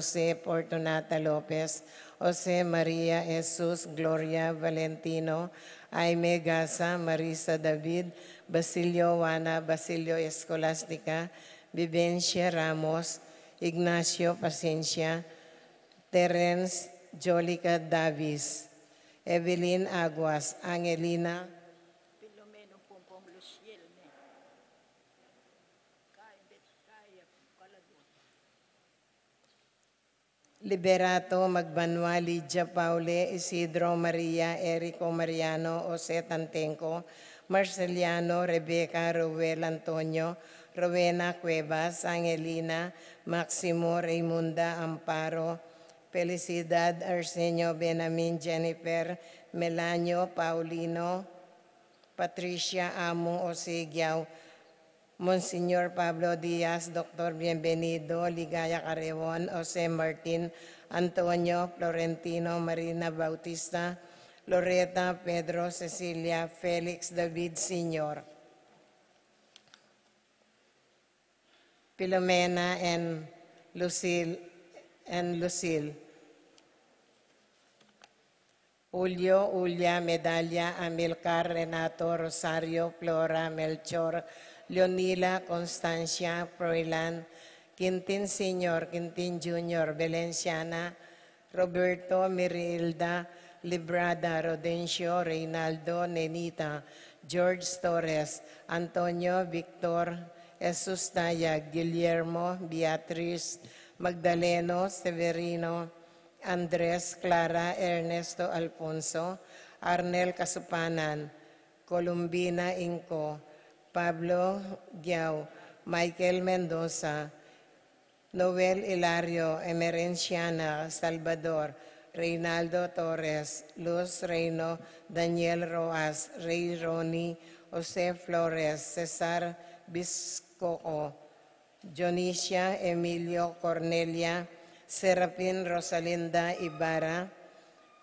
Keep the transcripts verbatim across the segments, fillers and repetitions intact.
Jose Fortunata Lopez, Jose Maria Jesus, Gloria Valentino, Aime Gasa, Marisa David, Basilio Juana, Basilio Escolastica, Vivencia Ramos, Ignacio Paciencia, Terence Jolica Davis, Evelyn Aguas, Angelina Filomeno Pompong Luciel, ne. Liberato Magbanua, Lydia Paule, Isidro Maria, Erico Mariano, Jose Tantenco, Marceliano, Rebecca, Roel Antonio, Rowena Cuevas, Angelina, Maximo, Raymunda, Amparo, Felicidad, Arsenio, Benamin, Jennifer, Melanio, Paulino, Patricia, Among, Jose Giao, Monsignor Pablo Diaz, Doctor Bienvenido, Ligaya Carreon, Jose Martin, Antonio, Florentino, Marina Bautista, Loreta, Pedro, Cecilia, Felix David Senior, Filomena and Lucille, and Lucille. Julio, Julia, Medalia, Amilcar, Renato, Rosario, Flora, Melchor, Leonila, Constancia, Froilan, Quintin Senior, Quintin Junior, Valenciana, Roberto, Mirilda, Librada, Rodencio, Reynaldo, Nenita, George Torres, Antonio, Victor, Jesus Dayag, Guillermo, Beatriz, Magdaleno, Severino, Andres, Clara, Ernesto, Alfonso, Arnel Kasupanan, Columbina Inco, Pablo Giao, Michael Mendoza, Noel Hilario, Emerenciana Salvador, Reynaldo Torres, Luz Reino, Daniel Roas, Rey Ronnie, Jose Flores, Cesar Biscoco, Dionisia, Emilio, Cornelia, Serafin, Rosalinda Ibarra,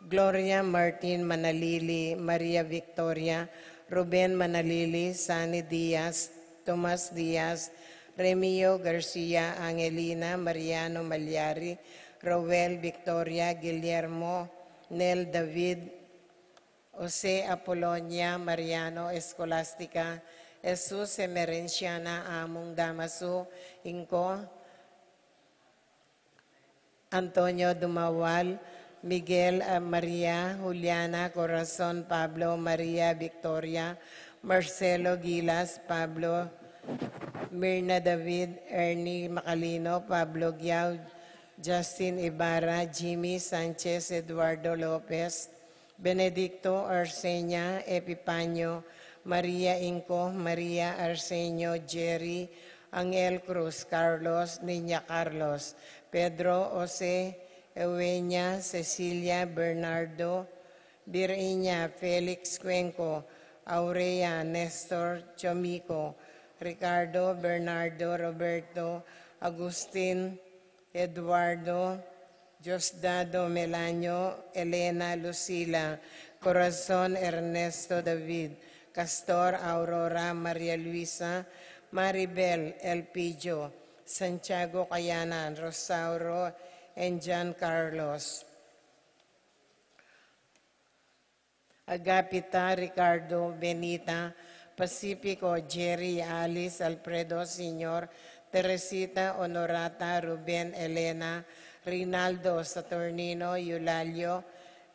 Gloria, Martin, Manalili, Maria Victoria, Ruben, Manalili, Sani Diaz, Tomas Diaz, Remio Garcia, Angelina, Mariano Malyari, Roel, Victoria, Guillermo, Nel, David, Jose, Apolonia, Mariano, Escolastica, Jesus, Emerenciana, Among, Damasu Inco, Antonio Dumawal, Miguel, ah, Maria, Juliana, Corazon, Pablo, Maria, Victoria, Marcelo Gilas, Pablo, Mirna David, Ernie Macalino, Pablo Giao, Justin Ibarra, Jimmy Sanchez, Eduardo Lopez, Benedicto, Arsenia, Epipanio, Maria Inco, Maria, Arsenio, Jerry, Angel Cruz, Carlos, Niña Carlos, Pedro, Jose, Eugenia, Cecilia, Bernardo, Virginia, Felix Cuenco, Aurea, Nestor, Chomico, Ricardo, Bernardo, Roberto, Agustin, Eduardo, Diosdado, Melanio, Elena, Lucila, Corazon, Ernesto, David, Castor, Aurora, Maria Luisa, Maribel, Elpidio, Santiago Cayanan, Rosauro, and John Carlos. Agapita, Ricardo, Benita, Pacifico, Jerry, Alice, Alfredo, Senior, Teresita, Honorata, Ruben, Elena, Rinaldo, Saturnino, Eulalio,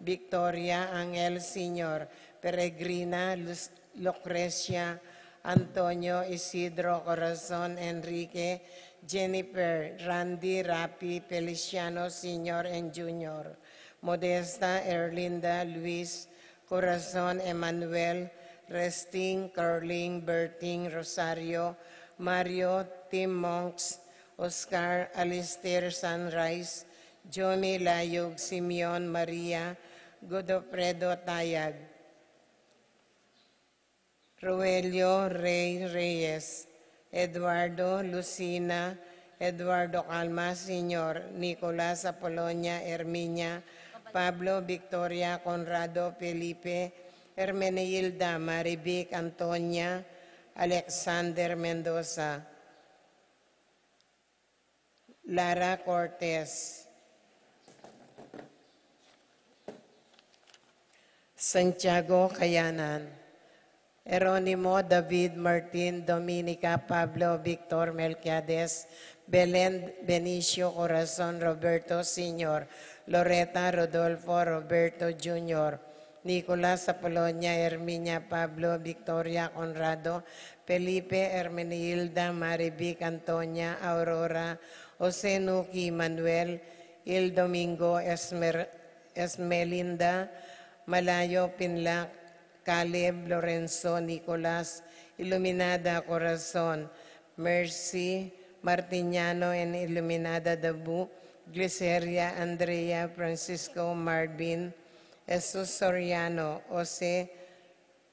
Victoria, Angel, Senior, Peregrina, Luz-, Lucrecia, Antonio, Isidro, Corazon, Enrique, Jennifer, Randy, Rapi, Feliciano, Senior and Junior, Modesta, Erlinda, Luis, Corazon, Emmanuel, Resting, Carling, Berting, Rosario, Mario, Tim Monks, Oscar, Alistair, Sunrise, Johnny, Layug, Simeon, Maria, Godofredo, Tayag, Roelio, Rey, Reyes, Eduardo, Lucina, Eduardo Calma, Senior, Nicolas, Apolonia, Herminia, Pablo, Victoria, Conrado, Felipe, Hermenegilda, Marivic, Antonia, Alexander Mendoza, Lara Cortez, Santiago Kayanan, Jeronimo David Martin, Dominica Pablo Victor Melquiades, Belen Benicio Corazon Roberto Senior, Loreta Rodolfo Roberto Junior, Nicolas Apolonia Herminia Pablo Victoria Conrado, Felipe Hermenilda Marivic Antonia Aurora, Jose Nuki Manuel, Il Domingo Esmer Esmelinda, Malayo Pinlac, Caleb Lorenzo Nicolas, Iluminada Corazon, Mercy Martiniano and Iluminada Dabu, Gliceria Andrea Francisco Marvin, Jesus Soriano, Jose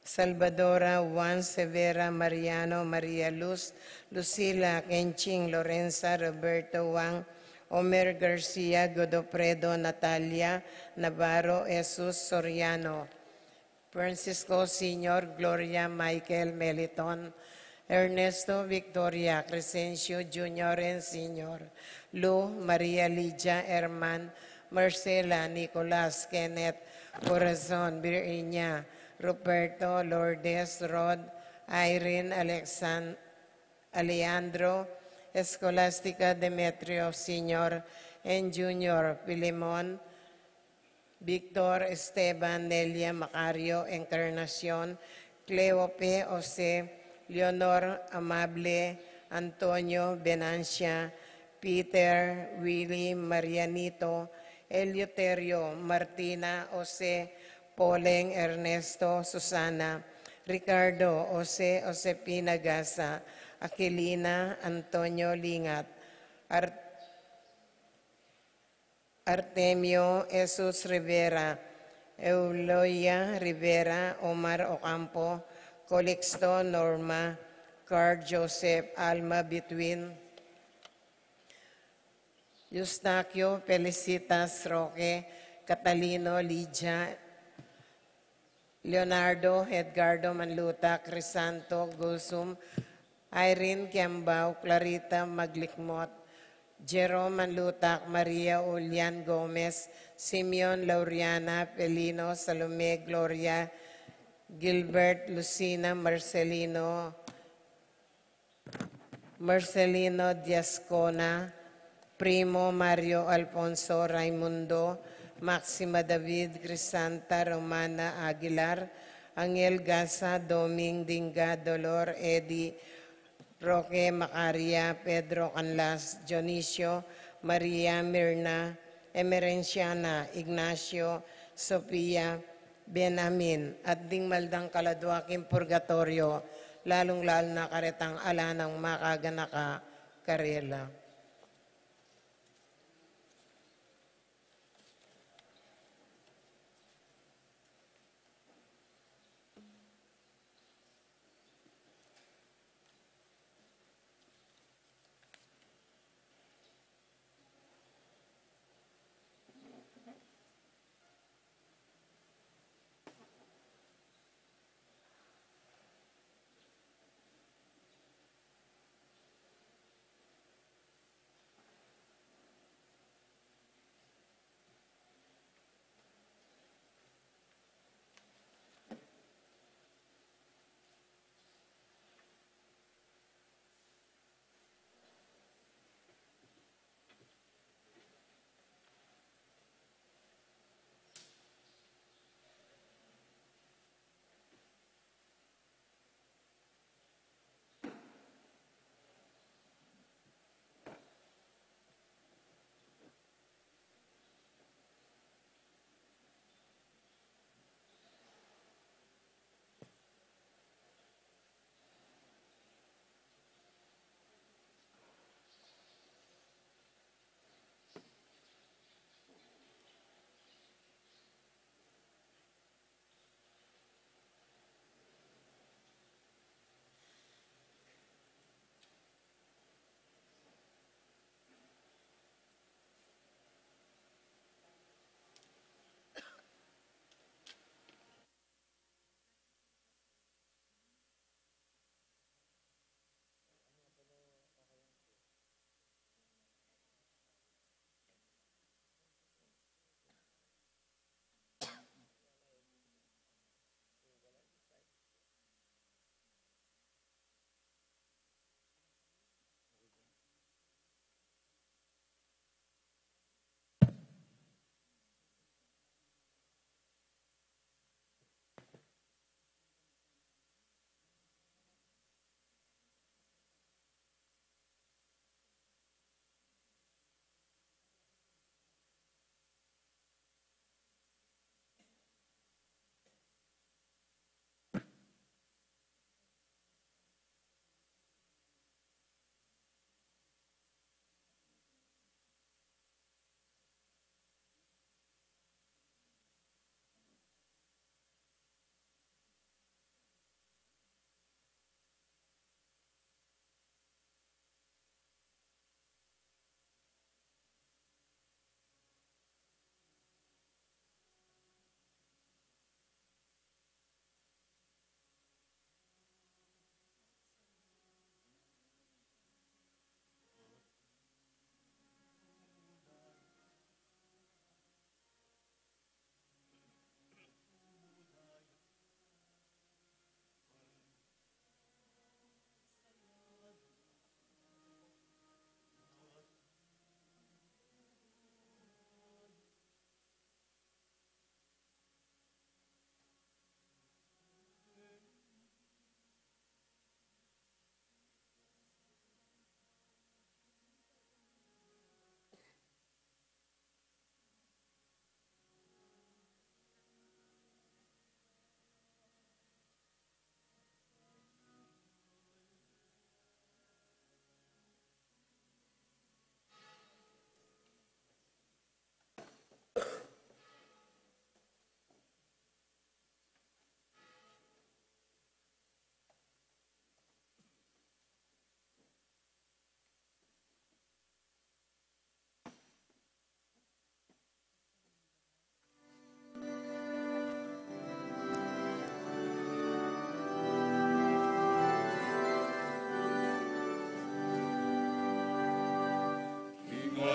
Salvadora, Juan Severa, Mariano, Maria Luz, Lucila, Kenching, Lorenza, Roberto Wang, Omer Garcia, Godofredo, Natalia Navarro, Jesus Soriano, Francisco Senior, Gloria Michael Meliton, Ernesto Victoria, Crescencio Junior and Senior, Lu, Maria Lydia, Herman, Marcela, Nicolas, Kenneth, Corazon, Virginia, Ruperto, Lourdes, Rod, Irene, Alexan Alejandro, Escolastica, Demetrio Senior and Junior, Filemon, Victor, Esteban, Nelia, Macario, Encarnacion, Cleope, Jose, Leonor, Amable, Antonio, Venancia, Peter, Willy, Marianito, Eleuterio, Martina, Jose, Poleng, Ernesto, Susana, Ricardo, Jose, Josefina, Gasa, Aquilina, Antonio, Lingat, Ar- Artemio, Jesus Rivera, Euloia Rivera, Omar Ocampo, Calixto, Norma, Carl Joseph, Alma Between, Eustaquio, Felicitas, Roque, Catalino, Lydia, Leonardo, Edgardo Manluta, Crisanto, Gusum, Irene Kiambao, Clarita Maglikmot, Jerome Manluta, Maria Ulian Gomez, Simeon, Lauriana, Felino, Salome, Gloria, Gilbert, Lucina, Marcelino, Marcelino Diascona, Primo Mario Alfonso, Raimundo, Maxima David, Crisanta Romana Aguilar, Angel Gasa, Doming Dinga, Dolor Eddie, Roque Macaria, Pedro Canlas, Dionisio, Maria Mirna, Emerenciana, Ignacio, Sofia, Benamin, at ding maldang kaladua king purgatoryo, lalung-lalu na karetang ala nang makaganaka karela.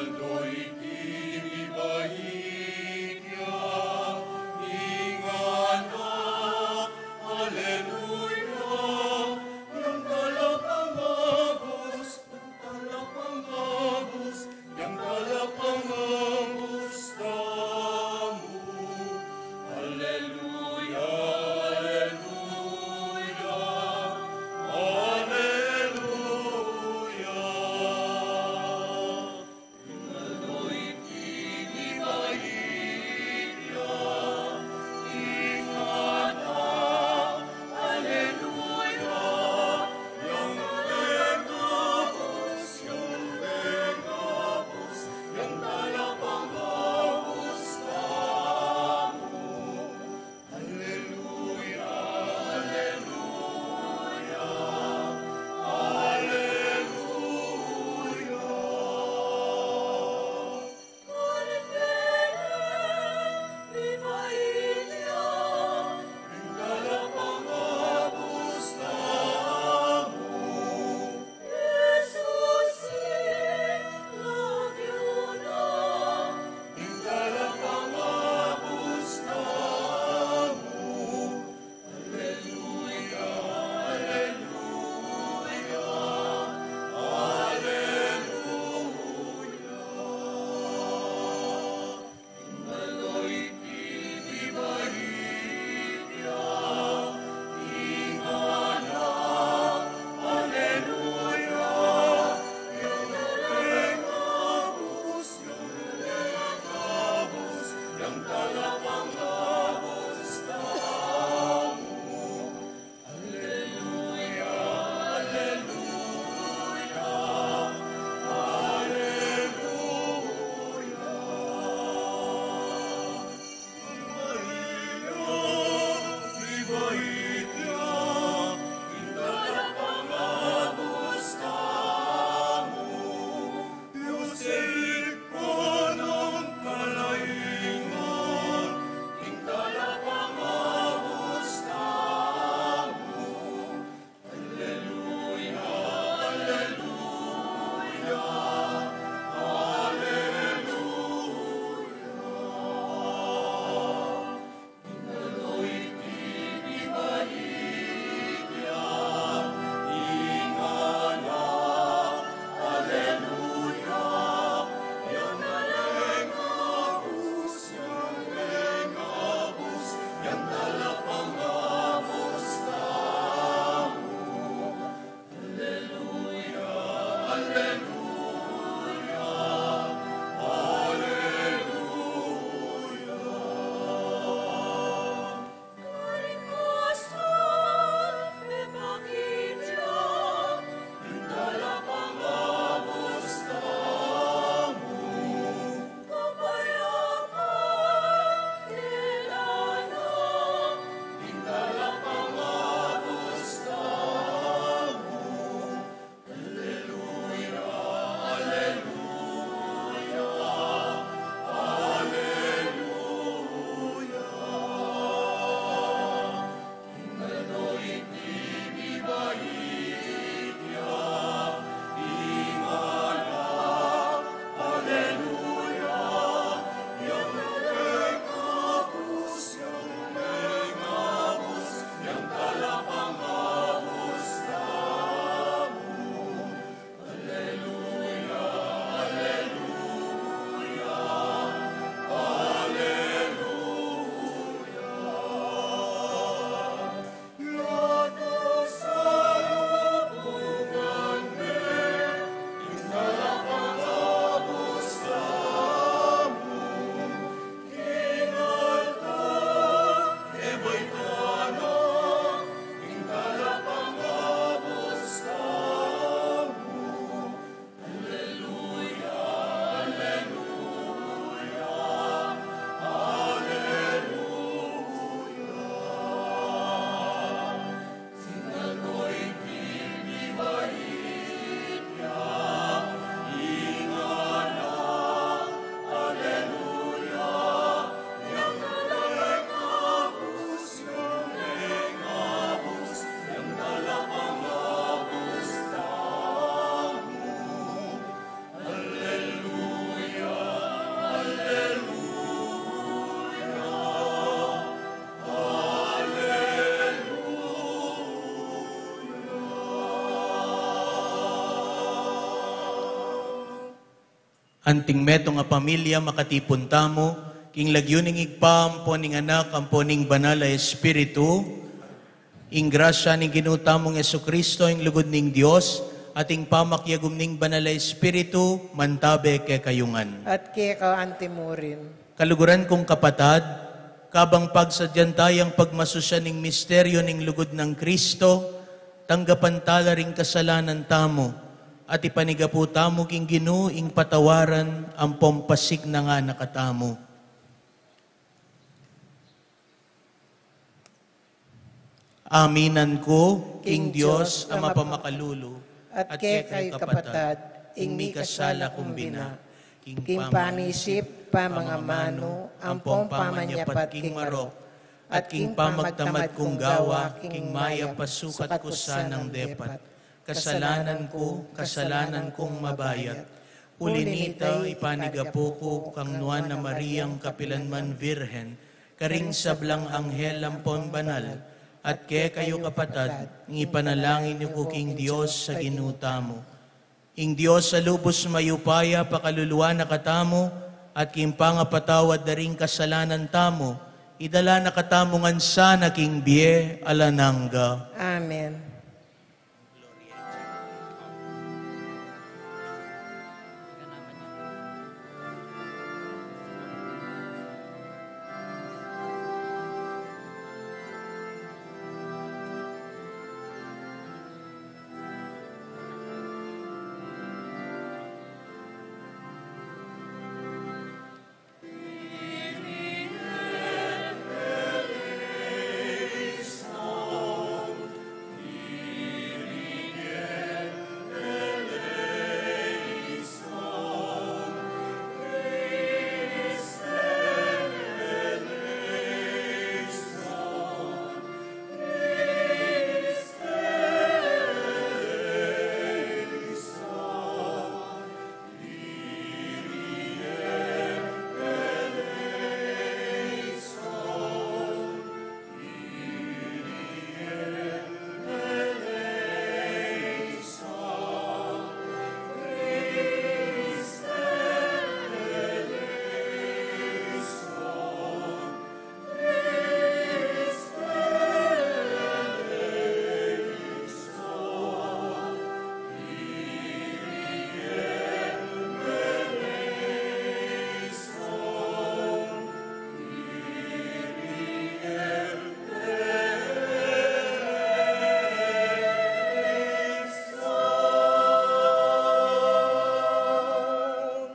Aldo iti mibait ya, ing anak. Aleluya. Yang talapangabus, yang talapangabus, yang talapangabus tamu. Aleluya, aleluya, aleluya. Anting metung a pamilya, makatipun tamu king lagyu ning Ibpa, ampo ning Anak, ampo ning Banal a Espiritu. Ing grasya ning Ginu tamung Jesucristo, ing lugud ning Dios, at ing pamakiagum ning Banal a Espiritu, mantabe kekayu ngan. At keka antimurin. Kaluguran kung kapatad, kabang pagsadyan taya ing pagmasusyan ning misteryu ning lugud nang Cristo, tanggapan tala ring kasalanan tamu, at ipanigapu tamu king Ginu ing patawaran ampong pasigna ngana katamu. Aminan ku king Dios a mapamakalulu, at kekayu kapatad, ing mikasala kung bina, king panisip, pamangamanu, ampong pamanyapat king marok, at king pamagtamad kung gawa king mayap a sukat ku sanang depat. Kasalanan ku, kasalanan kung mabayat. Uli nita, ipanigapu ku kang Nuan a Mariang kapilan man Virgen, karing sablang anghel ampon banal, at kekayu kapatad, ing ipanalangin yu ku king Dios a Ginu tamu. Ing Dios a lubus mayupaya pakaluluan na katamu, at king pangapatawad da ring kasalanan tamu, idala na katamu ngan sana king bie alang angga. Amen.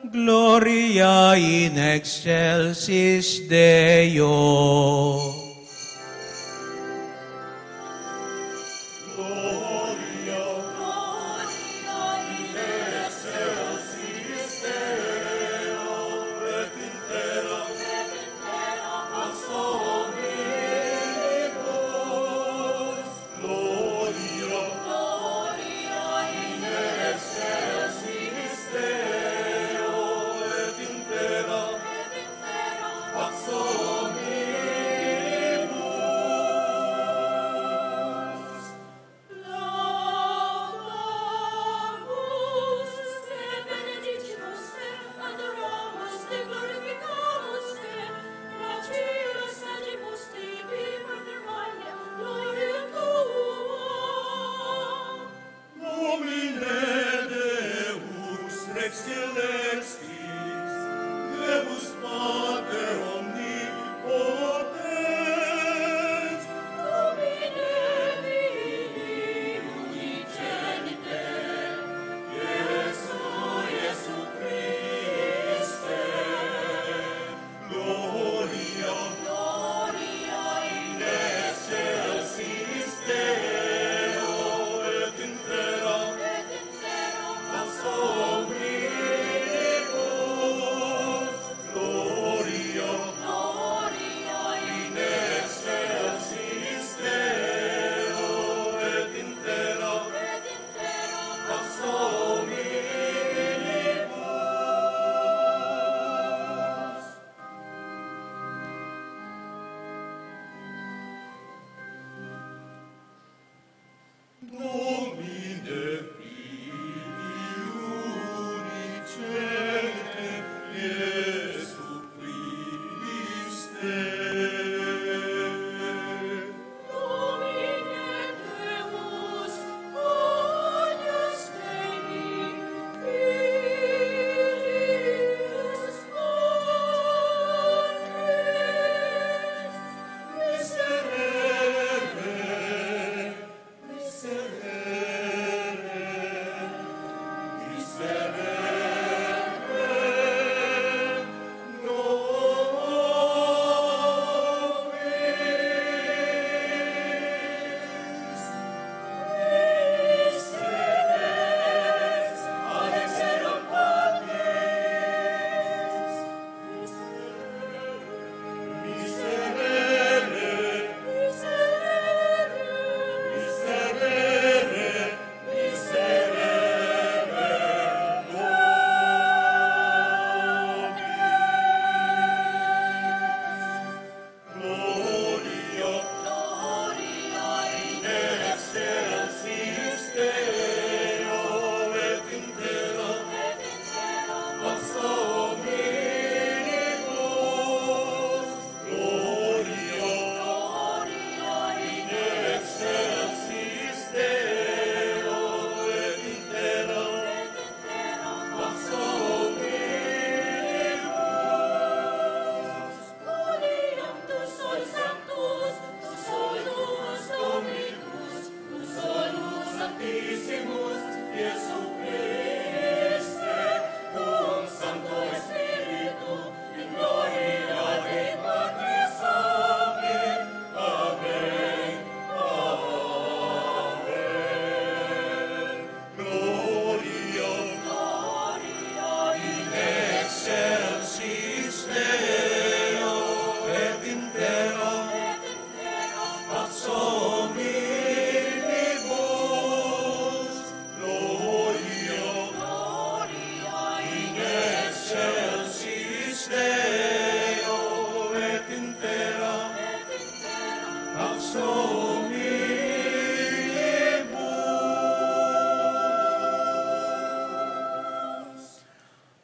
Gloria in excelsis Deo. Domine Deus, rex celestis, Deus Pater omnipotens, Domine Filii unigenite, Iesu, Iesu Christe, Gloria, Gloria in excelsis Deo, et in terra, et in terra pax omnibus.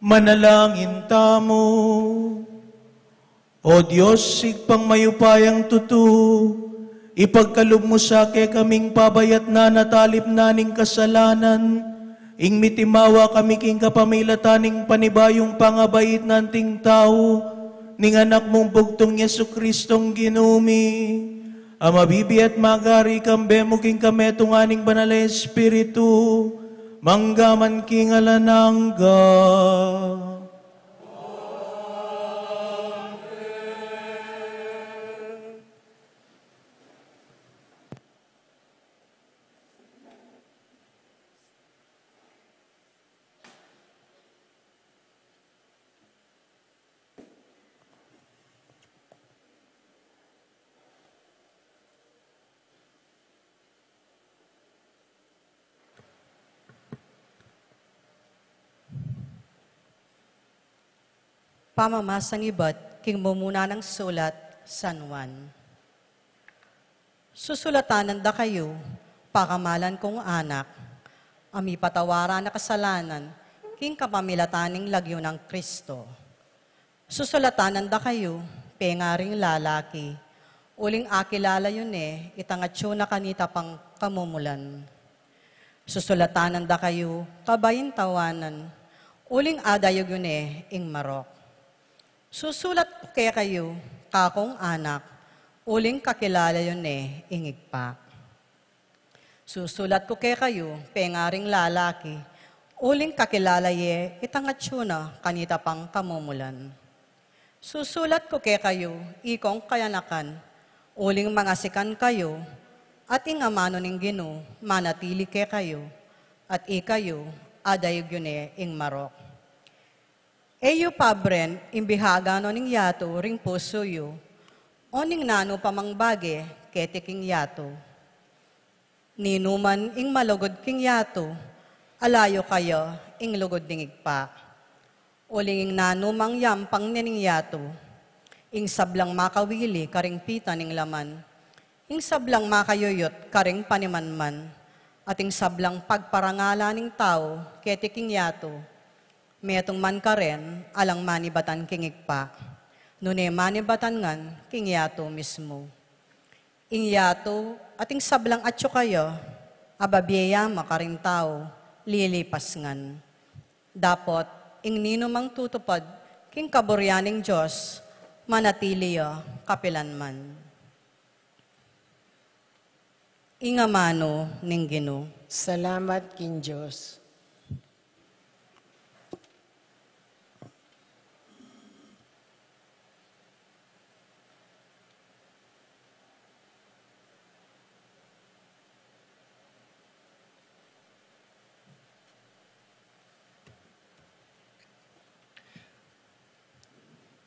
Manalangin tamu. O Dios, Ibpang mayupayang tutu, ipagkalub mu sa kekaming pabayatnan at alip na ning kasalanan, ing mitimawa kami king kapamilatan ning panibayung pangabait nang tau, ning Anak mung bugtung Jesu Kristong Ginu mi, a mabibie at magari kambe mu king kametungan ning Banal a Espiritu, mangga man king alang angga. Pamamasang ibat king mumuna nang sulat San Juan. Susulatan da kayu, pakamalan kung anak, a mipatawad na kasalanan king kapamilatan ning lagyu nang Kristo. Susulatan da kayu, pengaring lalaki, uling akilala yu ne itang atyu na kanita pang kamumulan. Susulatan da kayu, kabayung tawanan, uling adayug yu ne ing marok. Susulat ku kekayu, kakung anak, uling kakilala yu ne ing Ibpa. Susulat ku kekayu, pengaring lalaki, uling kakilala ye itang atyu na kanita pang kamumulan. Susulat ku kekayu, ikong kayanakan, uling mangasikan kayu, at ing amanu ning Ginu manatili kekayu, at ikayu, adayug yu ne ing marok. E yu pabren ing bihagan no ning yatu ring pusu yu, o ning nanu pa mang bage keti king yatu. Ninuman ing malugud king yatu, ala yu kaya ing lugud ning Ibpa. Uling ing nanu mang yampang ne ning yatu, ing sablang makawili karing pita ning laman, ing sablang makayuyut karing panimanman, at ing sablang pagparangalan ning tau keti king yatu, metung man karen alang manibatan king Ibpa, nune manibatan ngan king yatu mismu. Ing yatu at ing sablang atyu kaya, a bibie ya ma karing tau, lilipas ngan. Dapot ing ninumang tutupad king kaburian ning Dios, manatili ya kapilanman. Ing amanu ning Ginu. Salamat king Dios.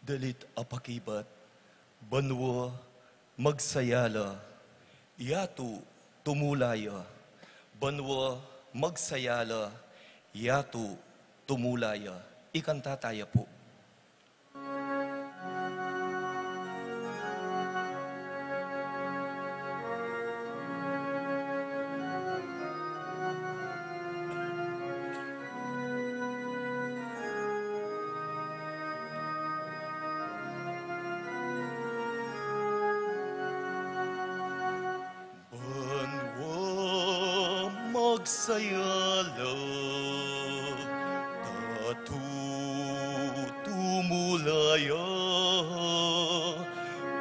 Dalit a pakibat, banua magsaya la, yatu tumula ya. Banua magsaya la, yatu tumula ya. Ikanta taya pu. Banua magsaya la, yatu tumula ya.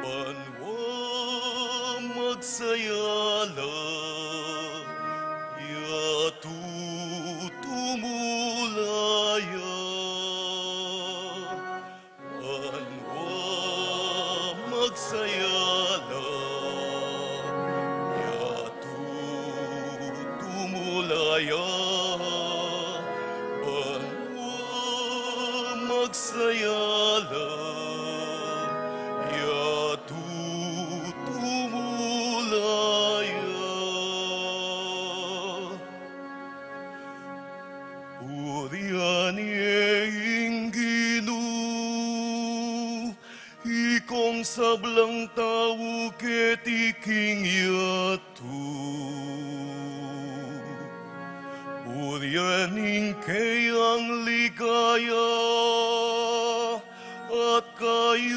Banua magsaya la, yatu tumula ya. Banua magsaya la, yatu tumula ya. Banua magsaya la, yatu tumula ya. Purian ye ing Ginu, ikong sablang tau keti king yatu. Purian ing keyang ligaya at kayupayan.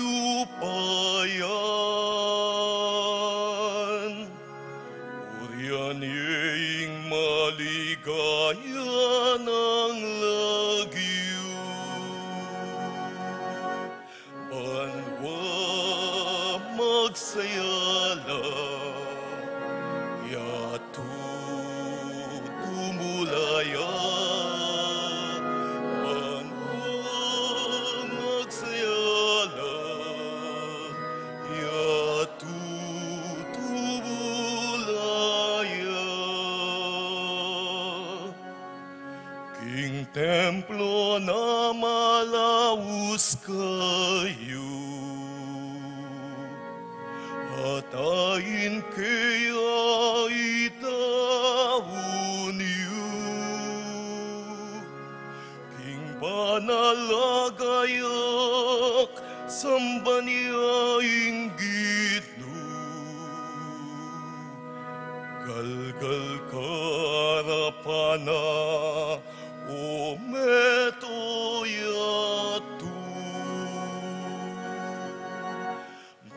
Purian ye ing maligaya nang lagyu. Banwa magsaya la, yatu tumula ya. Banwa magsaya la, yatu tumula ya. King templo na malaus kayu, at ain ke ya itaun yu. King banal a gayak, samban ya ing Ginu. Galgal karapan na, o meto yatu.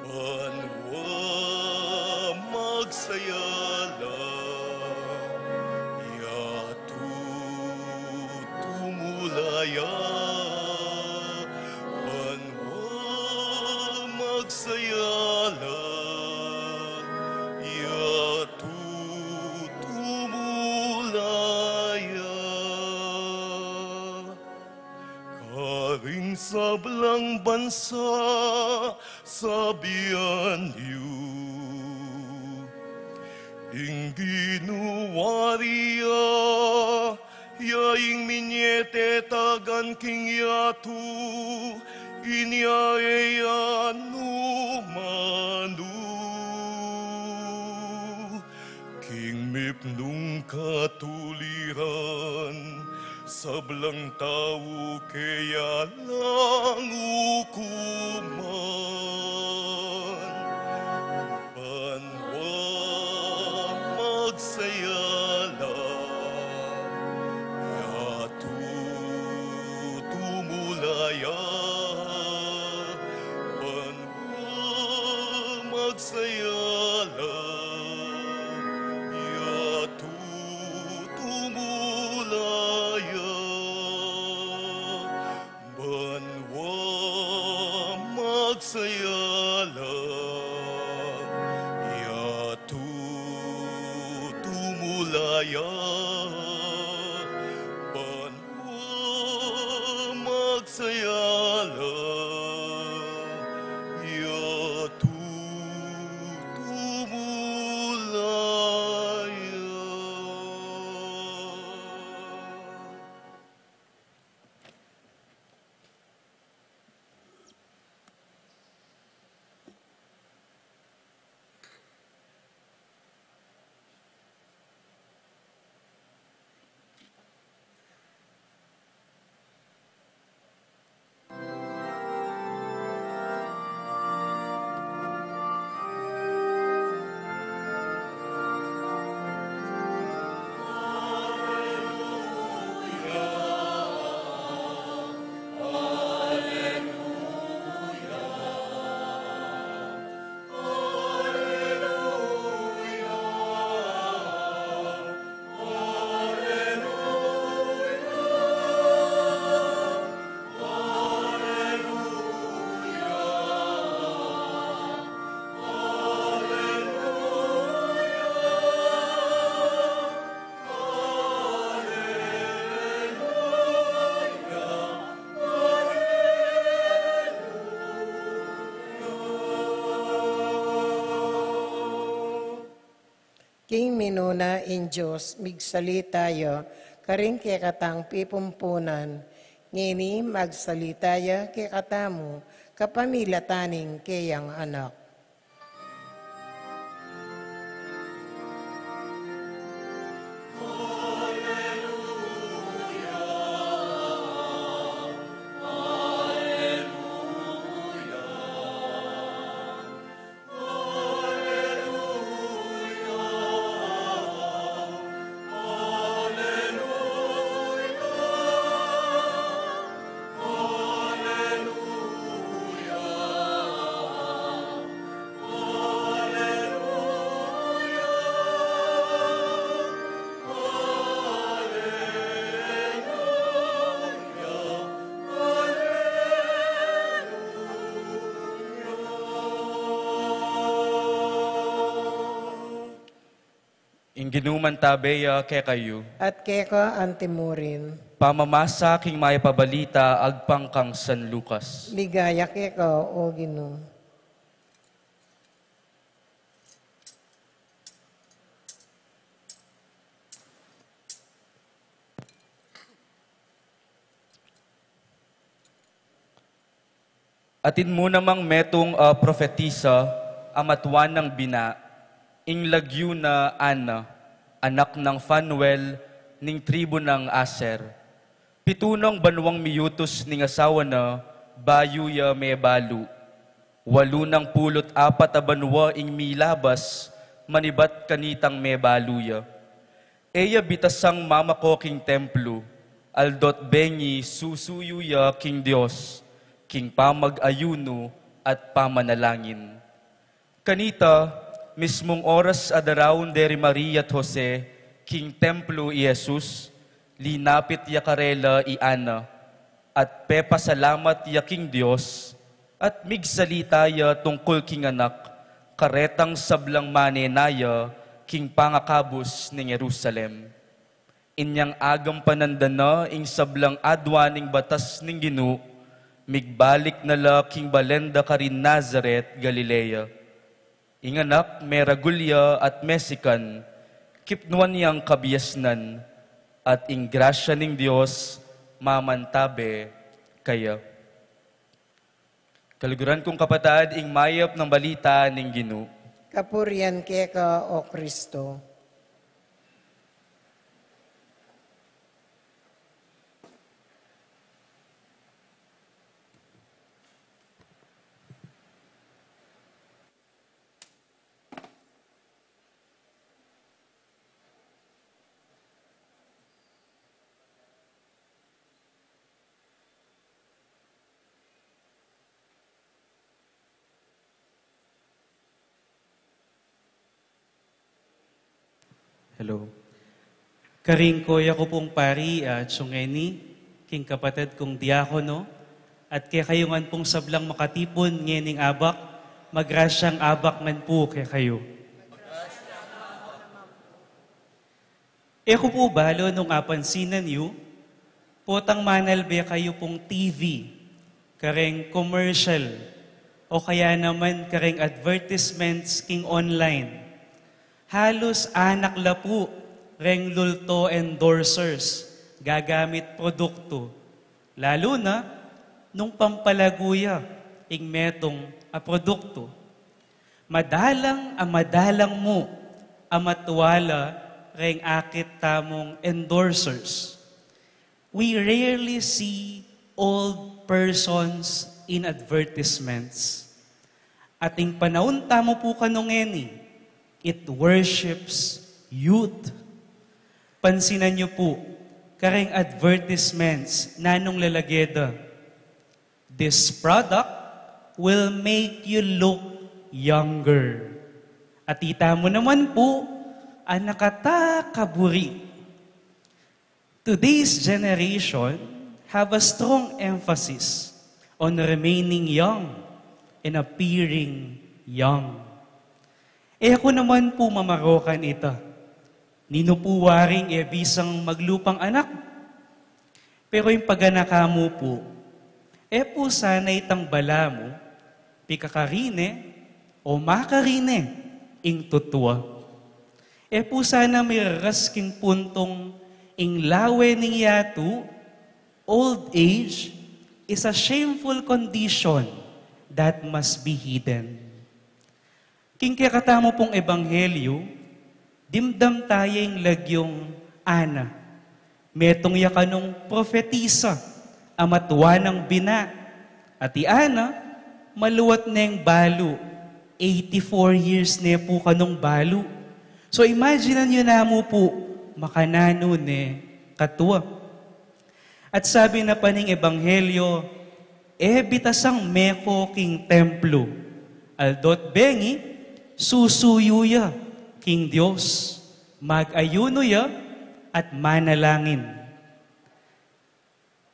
Banwa magsaya la, yatu tumula ya. Banwa magsaya la, yatu tumula ya. Karing sablang bansa, sabian yu, ing Ginu wari ya, ya ing minie tetagan king yatu, inya e ya nu manu. King mipnung katuliran, sablang tau keya lang ukuman. Banwa magsaya la, yatu tumula ya. Banwa magsaya la, yatu tumula ya. Banwa magsaya la, yatu tumula ya. Banwa magsaya la, yatu tumula ya. King minuna ing Dios, migsalita ya karing kekatang pipumpunan, ngeni magsalita ya kekatamu kapamilatan ning keyang Anak. Ginu mantabe ya kekayu. At keka antimurin. Pamamasa king mayap a balita agpang kang San Lucas. Ligaya keka, O Ginu. Atin mu namang metung a propetisa a matua nang bina, ing lagyu na Ana, anak nang Fanuel, ning tribu nang Aser. Pitu nang banuang miyutus ning asawa na, bayu ya mebalu. Walu nang pulu't apat a banua ing milabas, manibat kanitang mebalu ya. E ya bitasang mamako king templu, aldo't bengi susuyu ya king Dios, king pamag-ayunu at pamanalangin. Kanita, mismung oras a daraun deri Maria at Jose king templu i Jesus, linapit ya karela i Ana, at pepasalamat ya king Dios, at migsalita ya tungkul king anak, karetang sablang manenaya king pangakabus ning Jerusalem. Inyang agampanan da na ing sablang adwa ning batas ning Ginu, migbalik na la king balen da karin Nazaret, Galilea. Ing anak meragul ya at mesikan, kipnuan yang kabiasnan, at ing grasya ning Dios mamantabe kaya. Kaluguran kung kapatad, ing mayap nang balita ning Ginu. Kapurian keka, O Kristo. Hello. Karing koya ku pung pari, ah, atiu ngeni, king kapatad kung diakono, at kekayu ngan pung sablang makatipun ngening abak, magrasyang abak ngan pu kekayu. E ku pu balu nung apansinan yu, potang manalbe kayu pung T V, kareng commercial, o kaya naman kareng advertisements king online. Halus anak la pu reng lulto endorsers, gagamit produktu. Lalu na nung pampalagu ya ing metung a produktu. Madalang a madalang mu a matua la reng akit tamung endorsers. We rarely see old persons in advertisements. At ing panaun tamu pu kanu ngeni, it worships youth. Pansinan yu pu, kareng advertisements nanung lalage da, "This product will make you look younger." At ita mu naman pu, a nakatakaburi. Today's generation have a strong emphasis on remaining young and appearing young. E ku naman pu mamarokan ita. Ninu pu waring e bisang maglupang anak? Pero ing paganaka mu pu, e pu sana itang balamu, pikakarine o makarine ing tutua. E pu sana miraras king puntung ing lawe ning yatu, old age is a shameful condition that must be hidden. King kekatamu pung ebanghelyu, dimdam taya ing lagyung Ana. Metung ya kanung propetisa a matua nang bina. At i Ana, maluat neng balu, eighty-four years ne pu kanung balu. So, imaginan yu namu pu, makananu ne katua. At sabi na pa ning ebanghelyo, e bitasang meko king templu, aldo't bengi, susuyu ya king Dios, mag-ayunu ya, at manalangin.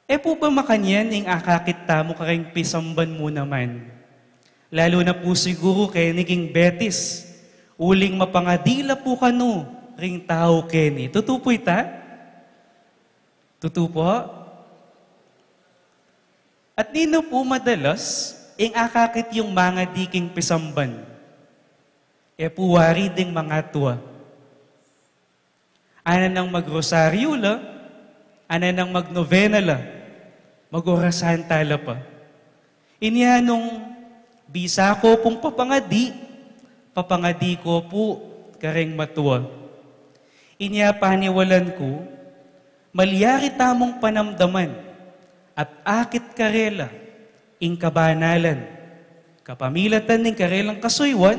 E pu ba makanyan ing akakit tamu kareng pisamban mu naman? Lalu na pu siguru keni king Betis, uling mapangadi la pu kanu ring tau keni. Tutu pu ita? Tutu pu? At ninu pu madalas ing akakit yung mangadi king pisamban? E pu wari ding mangatua. Ana nang magrosaryu la, ana nang magnovena la, magorasan tala pa. Inya nung bisa ko pung papangadi, papangadi ko pu kareng matua. Inya paniwalan ku, malyari tamung panamdaman at akit karela ing kabanalan, kapamilatan ning karelang kasuyuan,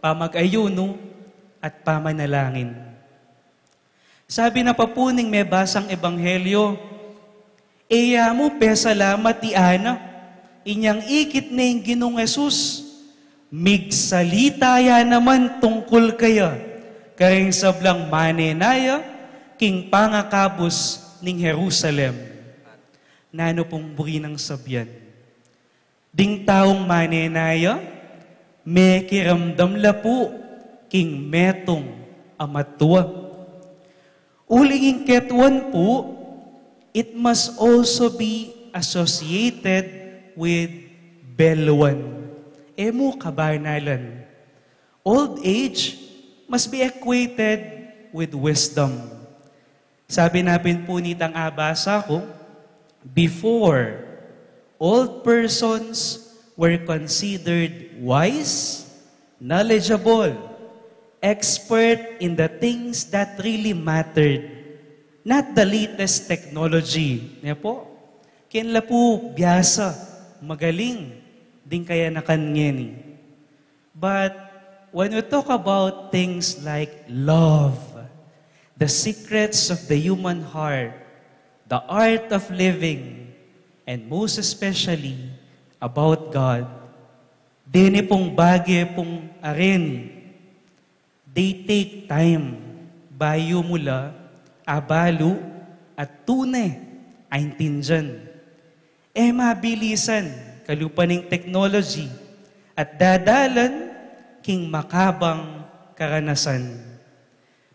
pamag-ayunu, at pamanalangin. Sabi na pa pu ning mebasang ebanghelyo, e ya mu pesalamat i Ana, inyang ikit ne ing Ginung Jesus, migsalita ya naman tungkul kaya, kareng sablang manenaya, king pangakabus ning Jerusalem. Nanu pung buri nang sabian? Ding taung manenaya, mekiramdam la pu king metung a matua. Uling ing ketuan pu, it must also be associated with beluan. E mu kabanalan. Old age must be equated with wisdom. Sabi na pin pu nitang abasa ku, before, old persons were considered wise, knowledgeable, expert in the things that really mattered, not the latest technology. Ne pu? Keni la pu biasa, magaling, ding kayanakan ngeni. But when we talk about things like love, the secrets of the human heart, the art of living, and most especially about God, deni pung bage pung areni, they take time bayu mu la abalu at tune aintindian. E mabilisan kalupa ning technology at dadalan king makabang karanasan.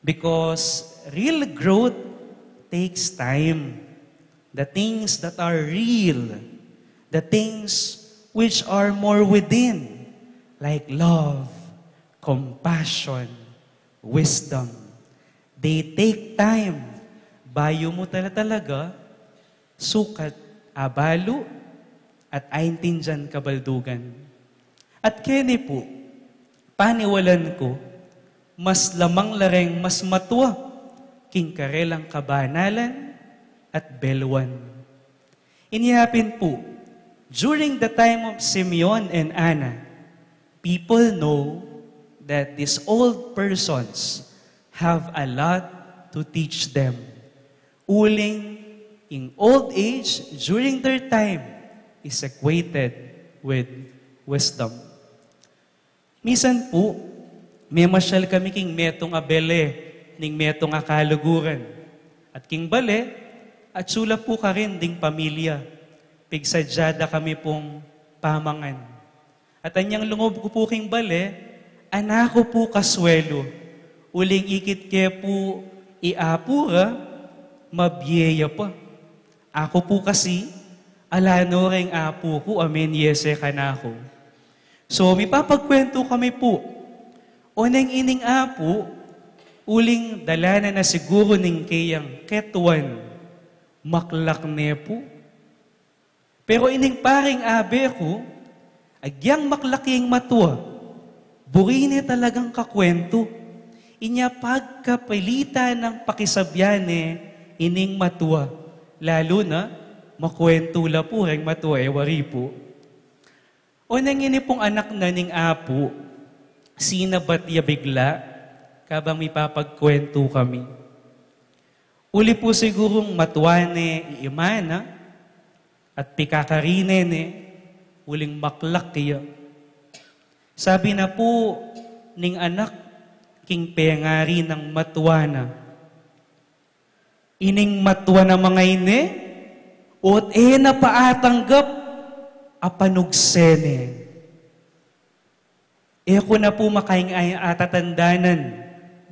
Because real growth takes time. The things that are real, the things which are more within, like love, compassion, wisdom, they take time bayu mu tala talaga sukat abalu at aintindian kabaldugan. At keni pu, paniwalan ku, mas lamang la reng mas matua king karelang kabanalan at beluan. Inya pin pu, during the time of Simeon and Anna, people know that these old persons have a lot to teach them. Uling ing old age during their time is equated with wisdom. Misan pu, memasyal kami king metung a bele ning metung a kaluguran. At king bale, atsu la pu karin ding pamilya, pigsadya da kami pung pamangan. At anyang lungub ku pu king bale, anaku pu kaswelu, uling ikit ke pu i apu ra, mabie ya pa. Aku pu kasi, ala no reng apu ku a menyese kanaku. So, mipapagkwentu kami pu. Oneng ining apu, uling dala na na siguru ning keyang ketuan, maklak ne pu. Pero ining paring abe ku, agyang maklak ing matua, buri ne talagang kakwentu. Inya pagkapilitan nang pakisabyan ne ining matua, lalu na makwentu la pu reng matua, e wari pu. Oneng ini pung anak na ning apu, sinabat ya bigla, kabang mipapagkwentu kami. Uli pu sigurung matua ne i ima na, at pikakarine ne, uling maklak ya. Sabi na pu ning anak king pengari nang matua na, ining matua namang ini, ot e na pa atanggap a panugse ne. E ku na pu makaing ay atatandanan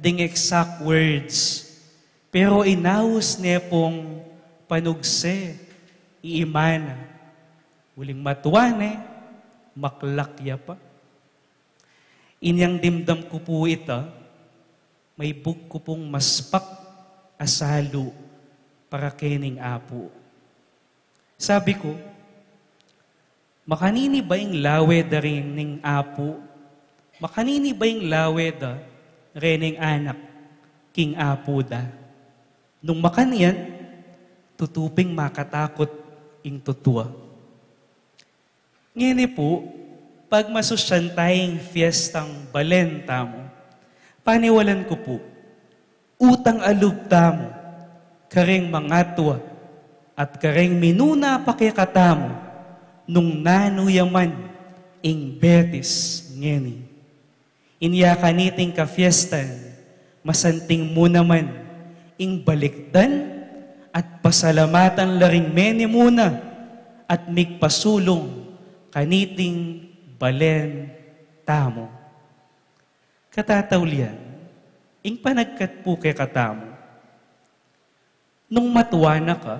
ding exact words, pero inaus ne pung panugse i ima na. Uling matua ne, maklak ya pa. Inyang dimdam ku pu ita, maibug ku pung maspak a salu para kening Apu. Sabi ku, makanini ba ing lawe da rening apu? Makanini ba ing lawe da rening anak king apu da? Nung makanyan, tutu ping makatakut ing tutua. Ngeni pu, pagmasusyan taya ing fiestang balen tamu, paniwalan ku pu, utang a lub tamu kareng mangatua at kareng minuna pa kekatamu nung nanu ya man ing Betis ngeni. Inya kaniting kafiestan, masanting mu naman ing balikdan at pasalamatan la ring menimuna at migpasulung kaniting balen tamu. Katataulian, ing panagkat pu kekatamu, nung matua na ka,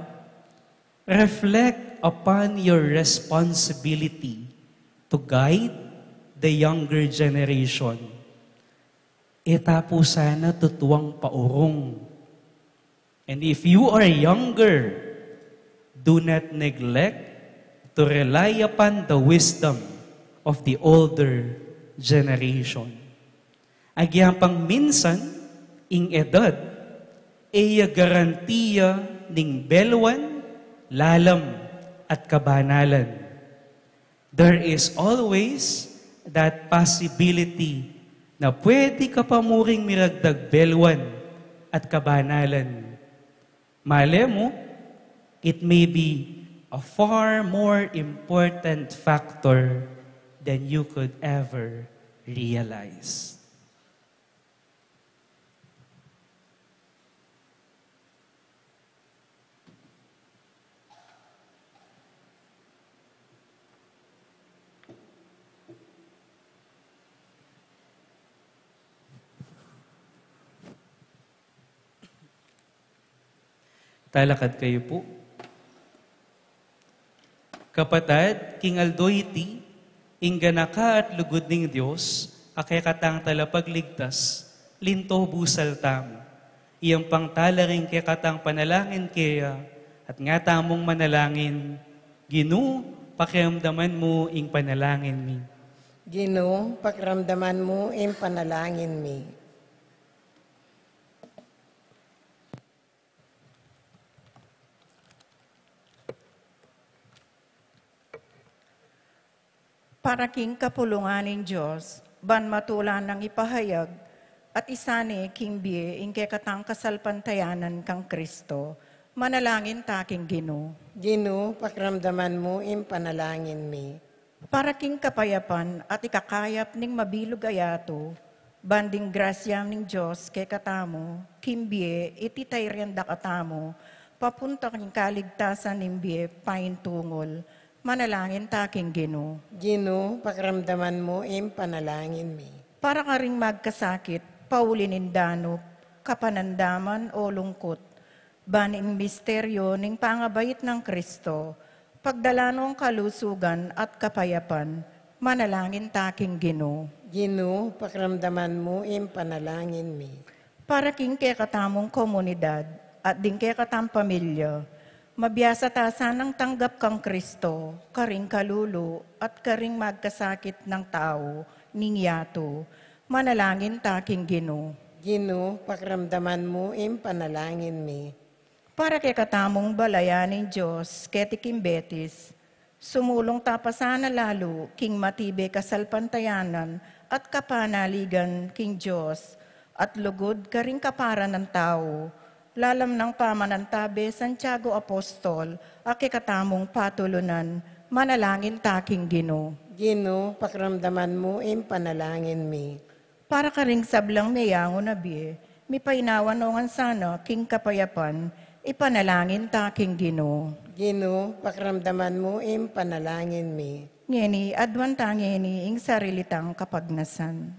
reflect upon your responsibility to guide the younger generation. E ta pu sana tutuang paurung. And if you are younger, do not neglect to rely upon the wisdom of the older generation. Agyang pang minsan, ing edad, e ya garantiya ning belwan, lalam, at kabanalan. There is always that possibility na pwede ka pa muring miragdag belwan at kabanalan. Male mu, it may be a far more important factor than you could ever realize. Talakad kayu pu. Kapatad, king aldo iti, ing ganaka at lugud ning Dios, a kekatang talapagligtas, linto busal tamu. Iyang pangtala ring kekatang panalangin keya, at nga tamung manalangin, Ginu, pakiramdaman mu ing panalangin mi. Ginu, pakiramdaman mu ing panalangin mi. Para king kapulungan ning Dios, ban matula nang ipahayag, at isane king bie ing kekatang kasalpantayanan kang Kristo, manalangin ta king Ginu. Ginu, pakiramdaman mu ing panalangin mi. Para king kapayapan at ikakayap ning mabilug a yatu, ban ding grasya ning Dios kekatamu, king bie iti tayrian da katamu, papunta king kaligtasan ning bie paintungul, manalangin ta king Ginu. Ginu, pakiramdaman mu ing panalangin mi. Para karing magkasakit, pauli ning danup, kapanandaman o lungkut, ban ing misteryo ning pangabait nang Kristo, pagdala nong kalusugan at kapayapan, manalangin ta king Ginu. Ginu, pakiramdaman mu ing panalangin mi. Para king kekatamung komunidad at ding kekatang pamilya, mabiasa ta sanang tanggap kang Kristo, karing kalulu at karing magkasakit nang tau ning yatu, manalangin ta king Ginu. Ginu, pakiramdaman mu ing panalangin mi. Para kekatamung balayan ning Dios keti king Betis, sumulung ta pa sana lalu king matibe kasalpantayanan at kapanaligan king Dios, at lugud karing kapara nang tau, lalam nang pamanantabe Santiago Apostol, a kekatamung patulunan, manalangin ta king Ginu. Ginu, pakiramdaman mu ing panalangin mi. Para karing sablang meyangu na bie, mipainawa no ngan sana king kapayapan, ipanalangin ta king Ginu. Ginu, pakiramdaman mu ing panalangin mi. Ngeni, aduan ta ngeni ing sarili tang kapagnasan.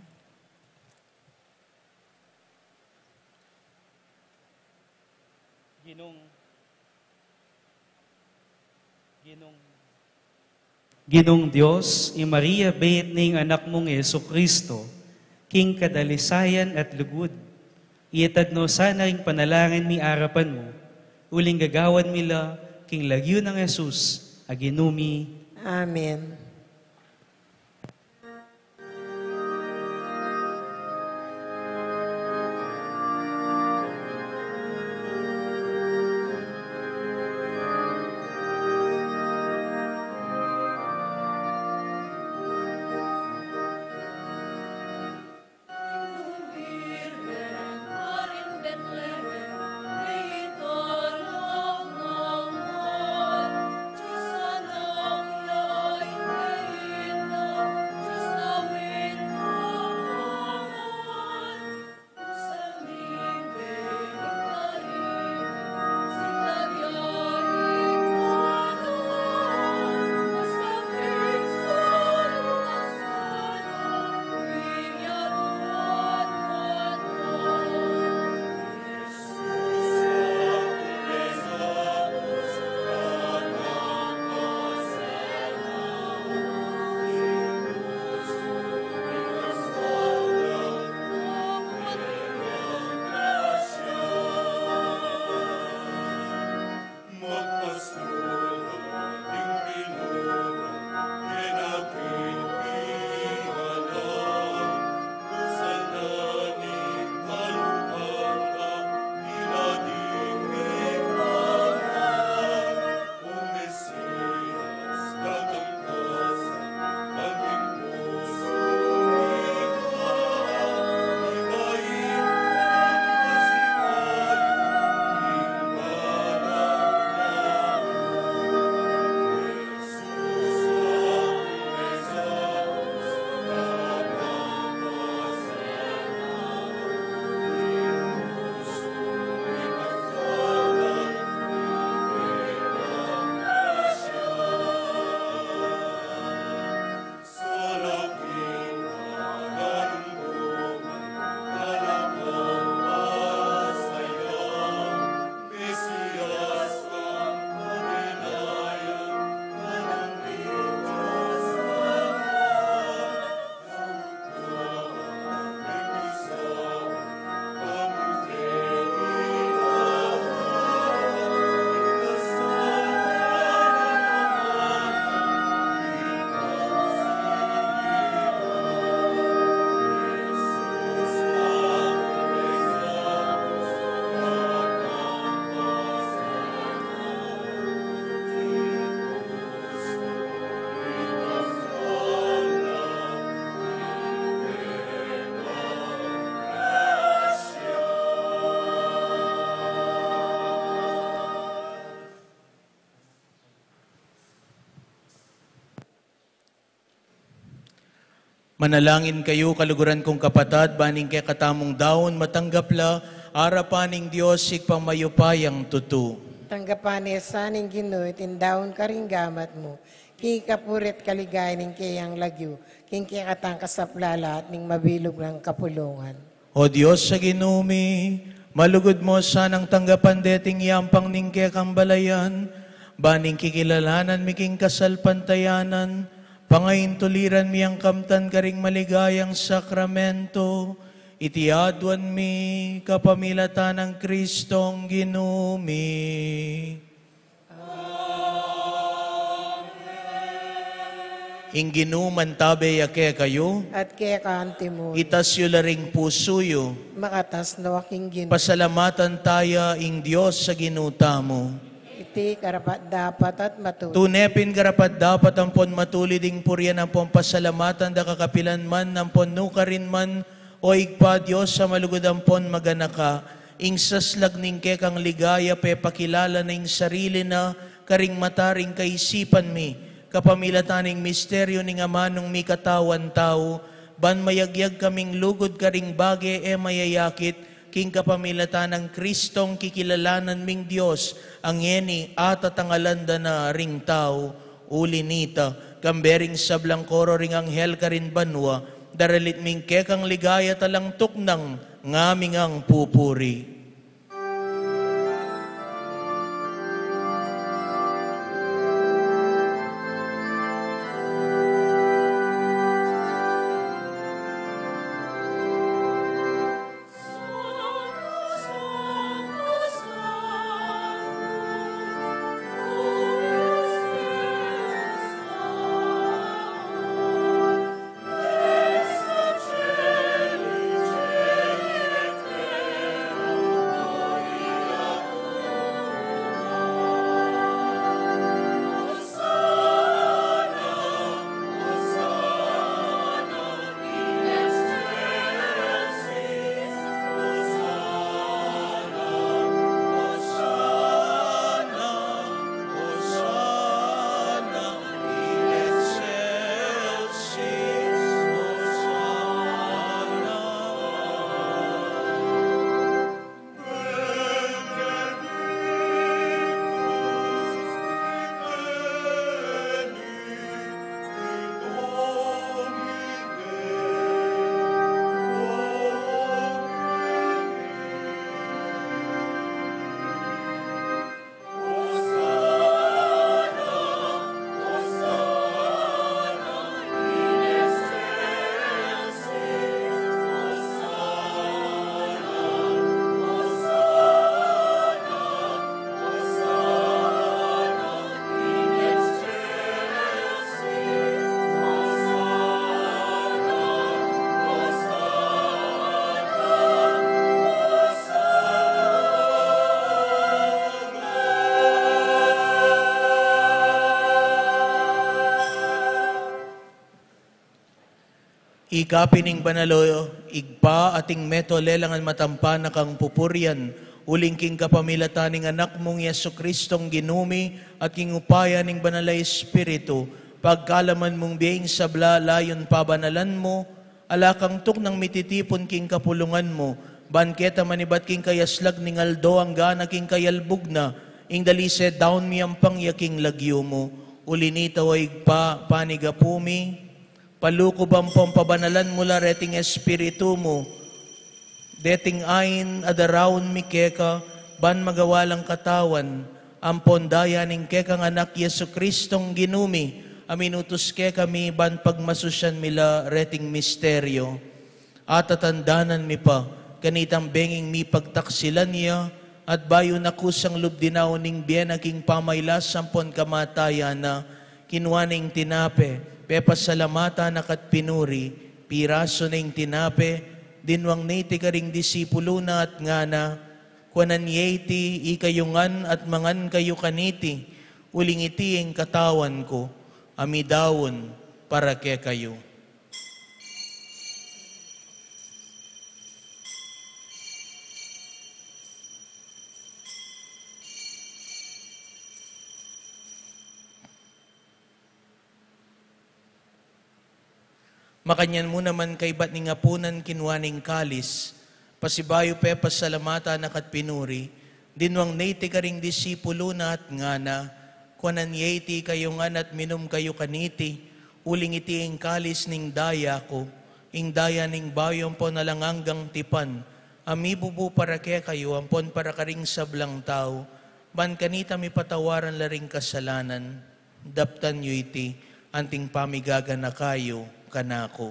Ginung, Ginung, Ginung Dios, i Maria, beit ning Anak mung Jesucristo, king kadalisayan at lugud, iatag no sana ring panalangin mi arapan mu, uling gagawan mi la king lagyu nang Jesus a Ginu mi. Amen. Manalangin kayu, kaluguran kung kapatad, ban ing kekatamung daun matanggap la arapan ning Dios Ibpang mayupayang tutu. Tanggapan ne sa ning Ginu iting daun karing gamat mu, king kapurian at kaligayan ning keyang lagyu, king kekatang kasaplalan at ning mabilug nang kapulungan. O Dios a Ginu mi, malugud mu sanang tanggapan deting yampang ning kekang balayan, ban ing kikilalanan mi king kasalpantayanan, pangaintuliran mi yang kamtan karing maligayang sakramento, iti aduan mi kapamilatan nang Kristong Ginu mi. Ing Ginu mantabe ya kekayu. At keka antimu. Itas yu la ring pusu yu. Makatas no king Ginu. Pasalamatan taya ing Dios a Ginu tamu. Iti karapat-dapat at matulid. Tune pin karapat-dapat ampon matulid ing purian ampon pasalamatan da kakapilan man ampon nukarin man, O Ibpa, Dios a malugud ampon maganaka, ing saslag ning kekang ligaya pepakilala na ing sarili na karing mata ring kaisipan mi, kapamilatan ning misteryu ning amanung mikatawan tau, ban mayagyag kaming lugud karing bage e mayayakit, king kapamilatan nang Kristong kikilalanan ming Dios, a ngeni atatangalan da na ring tau. Uli nita, kambe ring sablang koro ring anghel karin banua, daralit mi ing kekang ligaya at alang tuknang ngaming pupuri. Ika pin ing banal, o Ibpa, ating metung lelangan matampa na kang pupurian, uling king kapamilatan ning Anak mung Jesucristong Ginu mi, at king upaya ning Banal a Espiritu, pagkalaman mung bie ing sabla layun pabanalan mu, ala kang tuknang mititipun king kapulungan mu, ban keta manibat king kayaslag ning aldo angga na king kayalbug na, ing dalise daun miyampang ya king lagyu mu. Uli na nita, o Ibpa, panigapu mi, palukuban pong pabanalan mu la reting Espiritu mu, deting ain a daraun mi keka, ban magawa lang katawan ampon daya ning kekang Anak Jesucristong Ginu mi, a minutus kekami ban pagmasusyan mi la reting misteryo. Atatandanan mi pa, kanitang benging mipagtaksilan ya, at bayu na kusang lub dinaun ning bie na king pamailas ampon kamatayan na, kinua ne ing tinape, pepasalamatan na ka't pinuri, pirasu ne ing tinape, dinwang ne iti karing disipulu na at ngana, kuanan ye iti ikayu ngan at mangan kayu kaniti, uling iti ing katawan ku, a midaun para kekayu. Makanyan mu naman kaybat ning apunan kinua ne ing kalis, pasibayu pepasalamatan na ka't pinuri, dinwang ne iti karing disipulu na at ngana, kuanan ye iti ikayu ngan at minum kayu kaniti, uling iti ing kalis ning daya ku, ing daya ning bayu ampon alang anggang tipan, a mibubu para kekayu ampon para karing sablang tau, ban kanita mipatawaran la ring kasalanan. Daptan yu iti, anting pamigaganaka yu kanaku.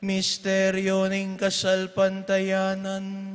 Misteryo ning kasalpantayanan.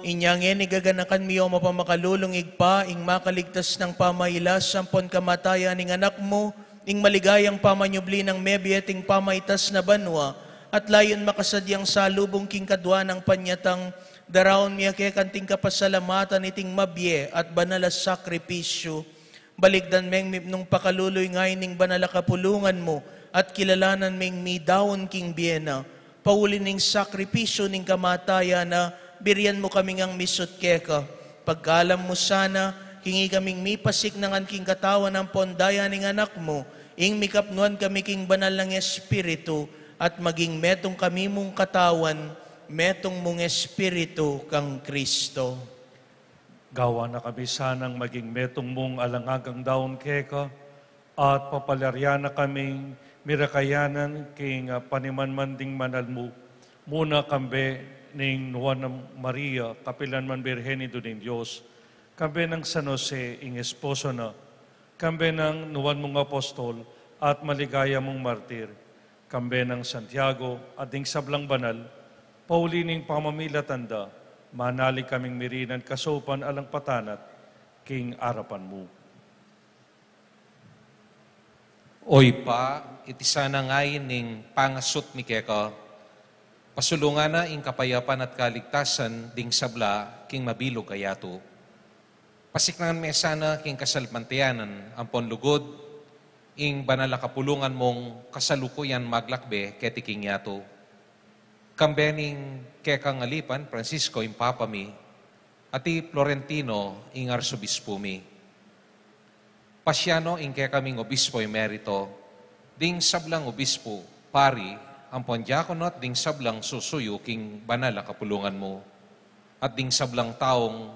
Inya ngeni gaganakan mi, o mapamakalulung Ibpa, ing makaligtas nang pamailas ampon kamatayan ning Anak mu, ing maligayang pamanyubli nang mebie ampon pamaitas na banua, at layun makasadyang salubung king kadua nang panyatang, daraun mi keka anting kapasalamatan iting mabie at banal a sakripisyu. Balikdan meng mipnung pakalulu ing ain ning banal a kapulungan mu, at kilalanan meng midaun king bie na. Pauli ning sakripisyu ning kamatayan na, birian mu kami ngang misut keka. Pagkalam mu sana, king ikaming mipasiknangan king katawan ampon daya ning Anak mu, ing mikapnuan kami king banal nang Espiritu, at maging metung kami mung katawan, metung mung Espiritu kang Kristo. Gawan na kami sanang maging metung mung alang anggang daun keka, at papalarian na kaming mirakayanan king, ah, panimanman ding banal mu, muna kambe ning Nuan a Maria, kapilan man Birhen Indu ning Dios, kambe nang San Jose ing esposo na, kambe nang nuan mung apostol at maligaya mung martir, kambe nang Santiago at ding sablang banal, pauli ning pamamilatan da, manalig kaming mirinan kasaupan alang patanat king arapan mu. O Ibpa, iti sana ing ain ning pangasut mi keka, pasulungan na ing kapayapan at kaligtasan ding sabla king mabilug a yatu. Pasiknangan me sana king kasalpantayanan ampon lugud ing banal a kapulungan mung kasalukuyan maglakbe keti king yatu. Kambe ning kekang alipan Francisco ing Papa mi, at i Florentino ing Arsobispo mi. Pasian no ing kekaming Obispo Emerito, ding sablang obispo, pari, ampon diakono at ding sablang susuyu king banal a kapulungan mu, at ding sablang taung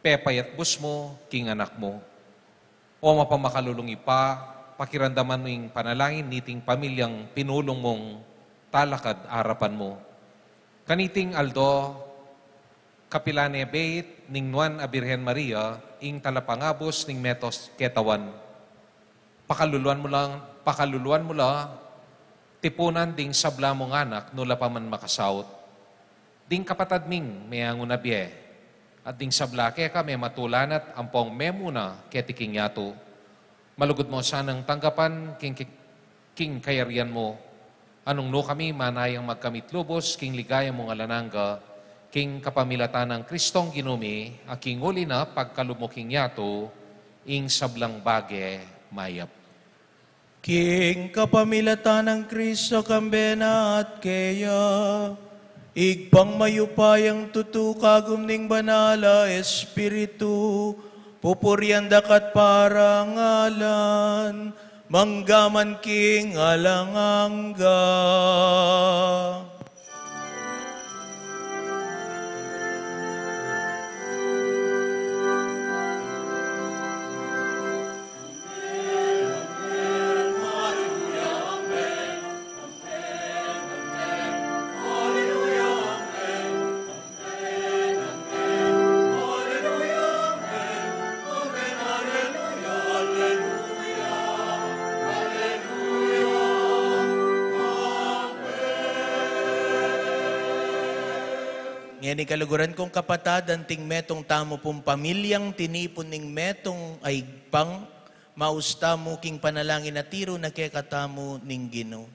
pepayatbus mu king Anak mu. O mapamakalulung Ibpa, pakiramdaman mu ing panalangin niting pamilyang pinulung mung talakad arapan mu. Kaniting aldo, kapilan ne beit ning Nuan a Birhen Maria, ing talapangabus ning metung ketawan. Pakaluluan mu la, pakaluluan mu la, tipunan ding sabla mung anak, nu la pa man makasaut. Ding kapatad ming meangu na bie, at ding sabla keka mematulanat ampong memuna keti king yatu. Malugud mu sanang tanggapan king, king, king kayarian mu. Nung nu kami manayang magkamit lubus king ligaya mung alang angga, king kapamilatan nang Kristong Ginu mi, a king uli na pagkalub mu king yatu, ing sablang bage mayap. King kapamilatan nang Kristo, kambe na at keya, Ibpang mayupayang tutu, kagum ning Banal a Espiritu, pupurian da ka at parangalan, mangga man king alang angga. Ngeni kaluguran kung kapatad, anting metung tamu pung pamilyang tinipun ning metung a Ibpang, maus tamu king panalangin a tiru na kekatamu ning Ginu.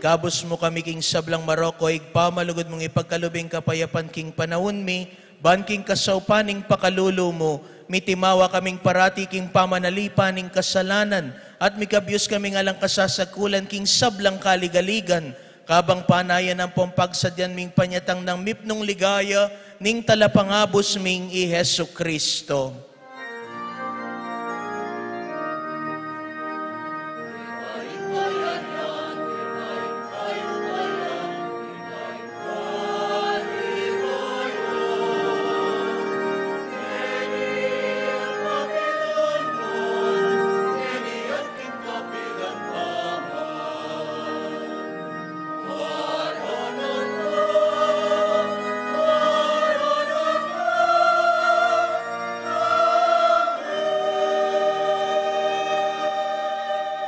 Ikabus mu kami king sablang marok, o Ibpa, malugud mung ipagkalub ing kapayapan king panaun mi, ban king kasaupan ning pakalulu mu, mitimawa kaming parati king pamanalipan ning kasalanan, at mikabius kaming alang kasasagkulan king sablang kaligaligan, kabang panayan ampong pagsadyan ming panyatang nang mipnung ligaya ning Talapangabus ming i Jesucristo.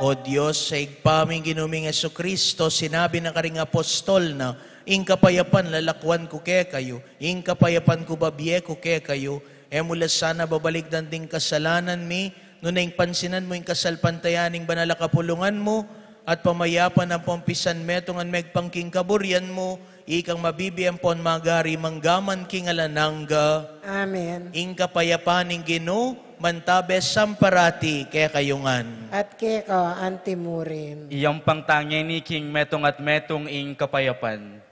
O Dios, a Ibpa ming Ginu ming Jesucristo, sinabi na karing apostol na, ing kapayapan lalakwan ku kekayu, ing kapayapan ku babie ku kekayu, e mu la sana babalikdan ding kasalanan mi, nune ing pansinan mu ing kasalpantayanan ning banal a kapulungan mu, at pamayapan ampong pisanmetungan megpang king kaburian mu, Ikang mabibie ampon magari mangga man king alang angga. Amen. Ing kapayapan ning Ginu, mantabe samparati kekayu ngan. At keka antimurin. Iyampang tang ngeni king metung at metung ing kapayapan.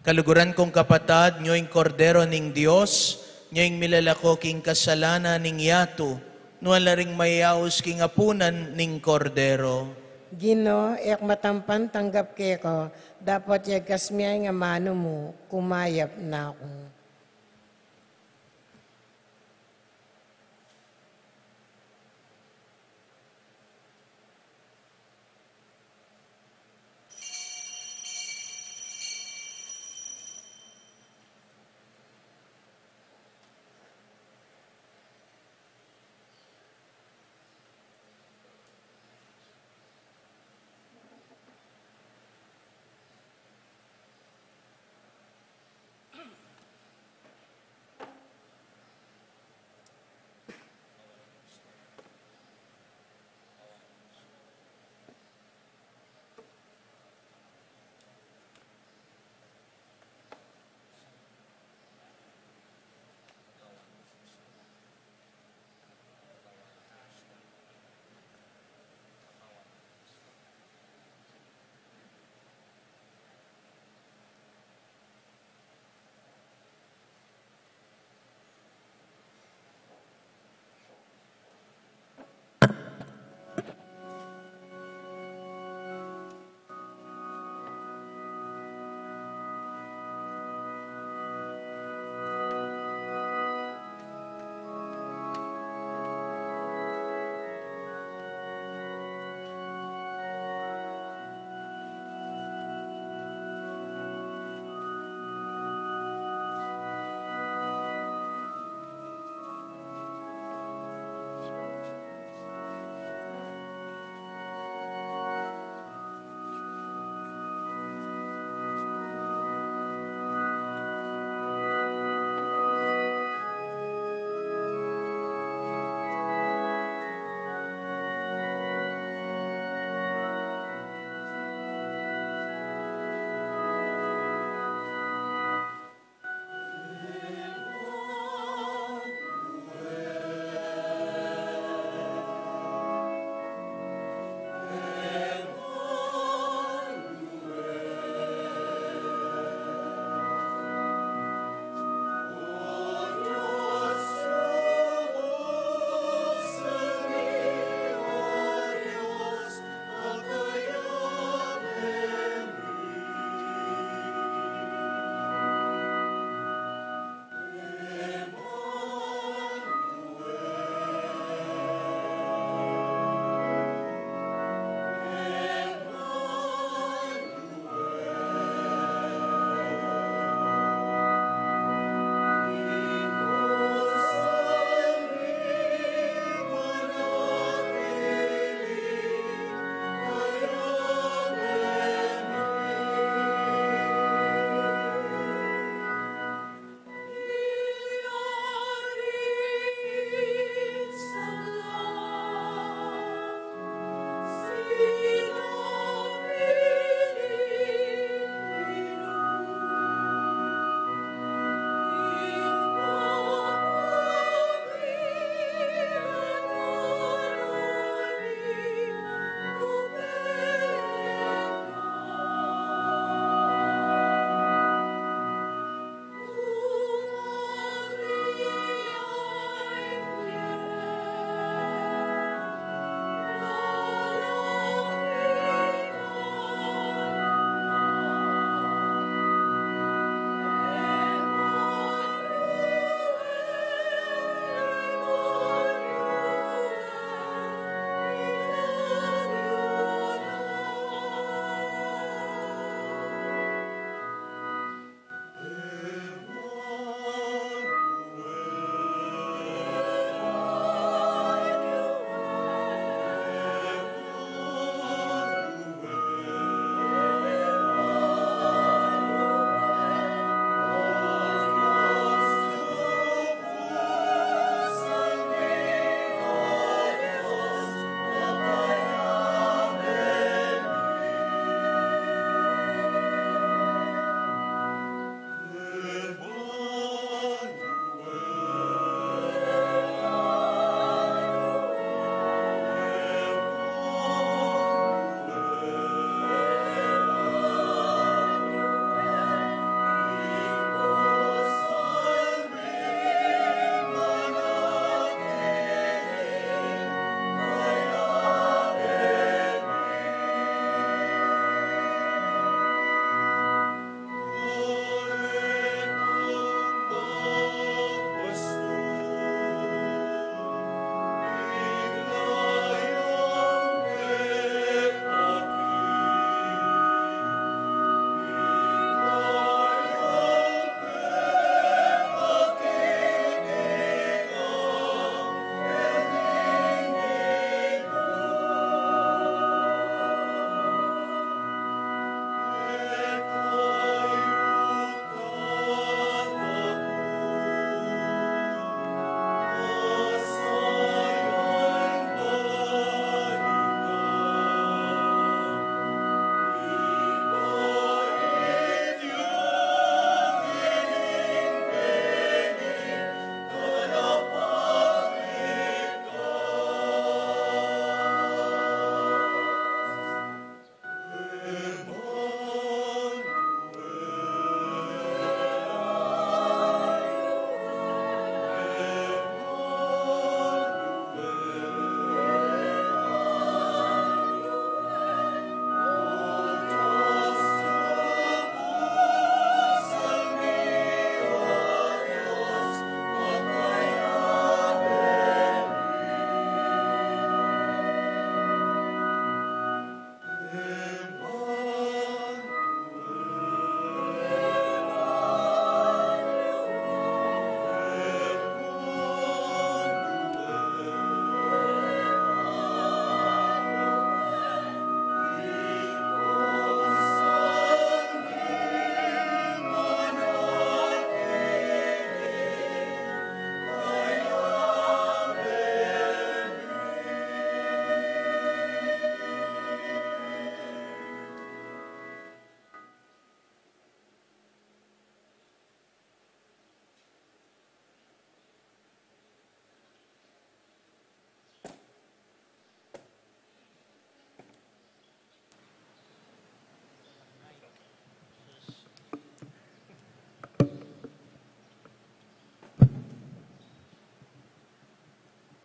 Kaluguran kung kapatad, nyo ing Kordero ning Dios, nyo ing milalako king kasalanan ning yatu, nuan la ring mayaus king apunan ning Kordero. Ginu, e ku matampan tanggap keka, dapot yagkas me ing amanu mu, kumayap na ku.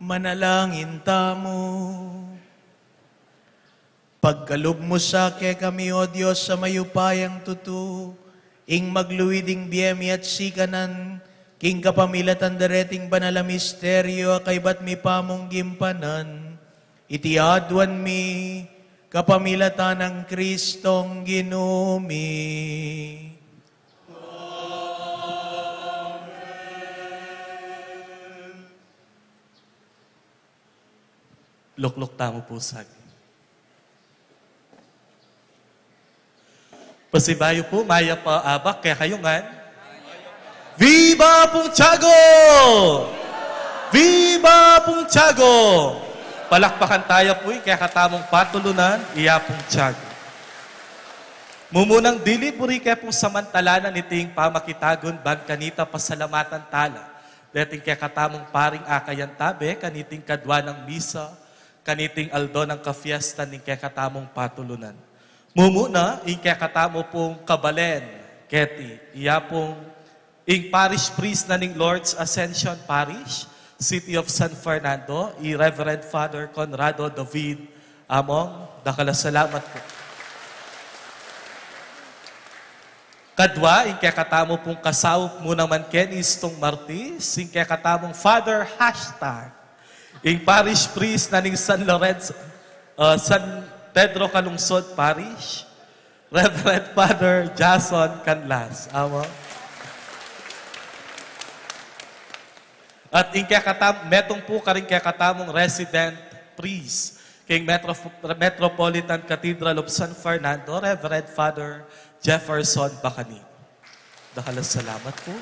Manalangin tamu. Pagkalub mu sa kekami, O Dios a mayupayang tutu, ing magluid ing bie mi at sikanan, king kapamilatan dereting banal a misteryo a kaybat mi pamung gimpanan, iti aduan mi, kapamilatan nang Kristong Ginu mi. Lukluk tamu pu saglit. Pasibayu pu, mayap a abak kekayu ngan. Viva pung Tiago! Viva pung Tiago! Palakpakan taya pu ing kekatamung patulunan, iya pung Tiago. Mumunang dili buri ke pung samantalanan iting pamakitagun ban kanita pasalamatan tala deting kekatamung paring akayantabe kaniting kadua nang misa kaniting aldo nang kafiesta ning kekatamung patulunan. Mumuna ing kekatamu pung kabalen keti, iya pung ing parish priest na ning Lord's Ascension Parish, City of San Fernando, i Reverend Father Conrado David Among. Dakal a salamat pu. Kadua, ing kekatamu pung kasaup mu naman keni istung Martis, ing kekatamung Father Hashtag, ing parish priest na ning San Lorenzo, uh, San Pedro Calungsod Parish, Reverend Father Jason Canlas. Amo. At ing kekatam-, metung pu karing kekatamung resident priest king Metro-, Metropolitan Cathedral of San Fernando, Reverend Father Jefferson Bacani. Dakal a salamat pu.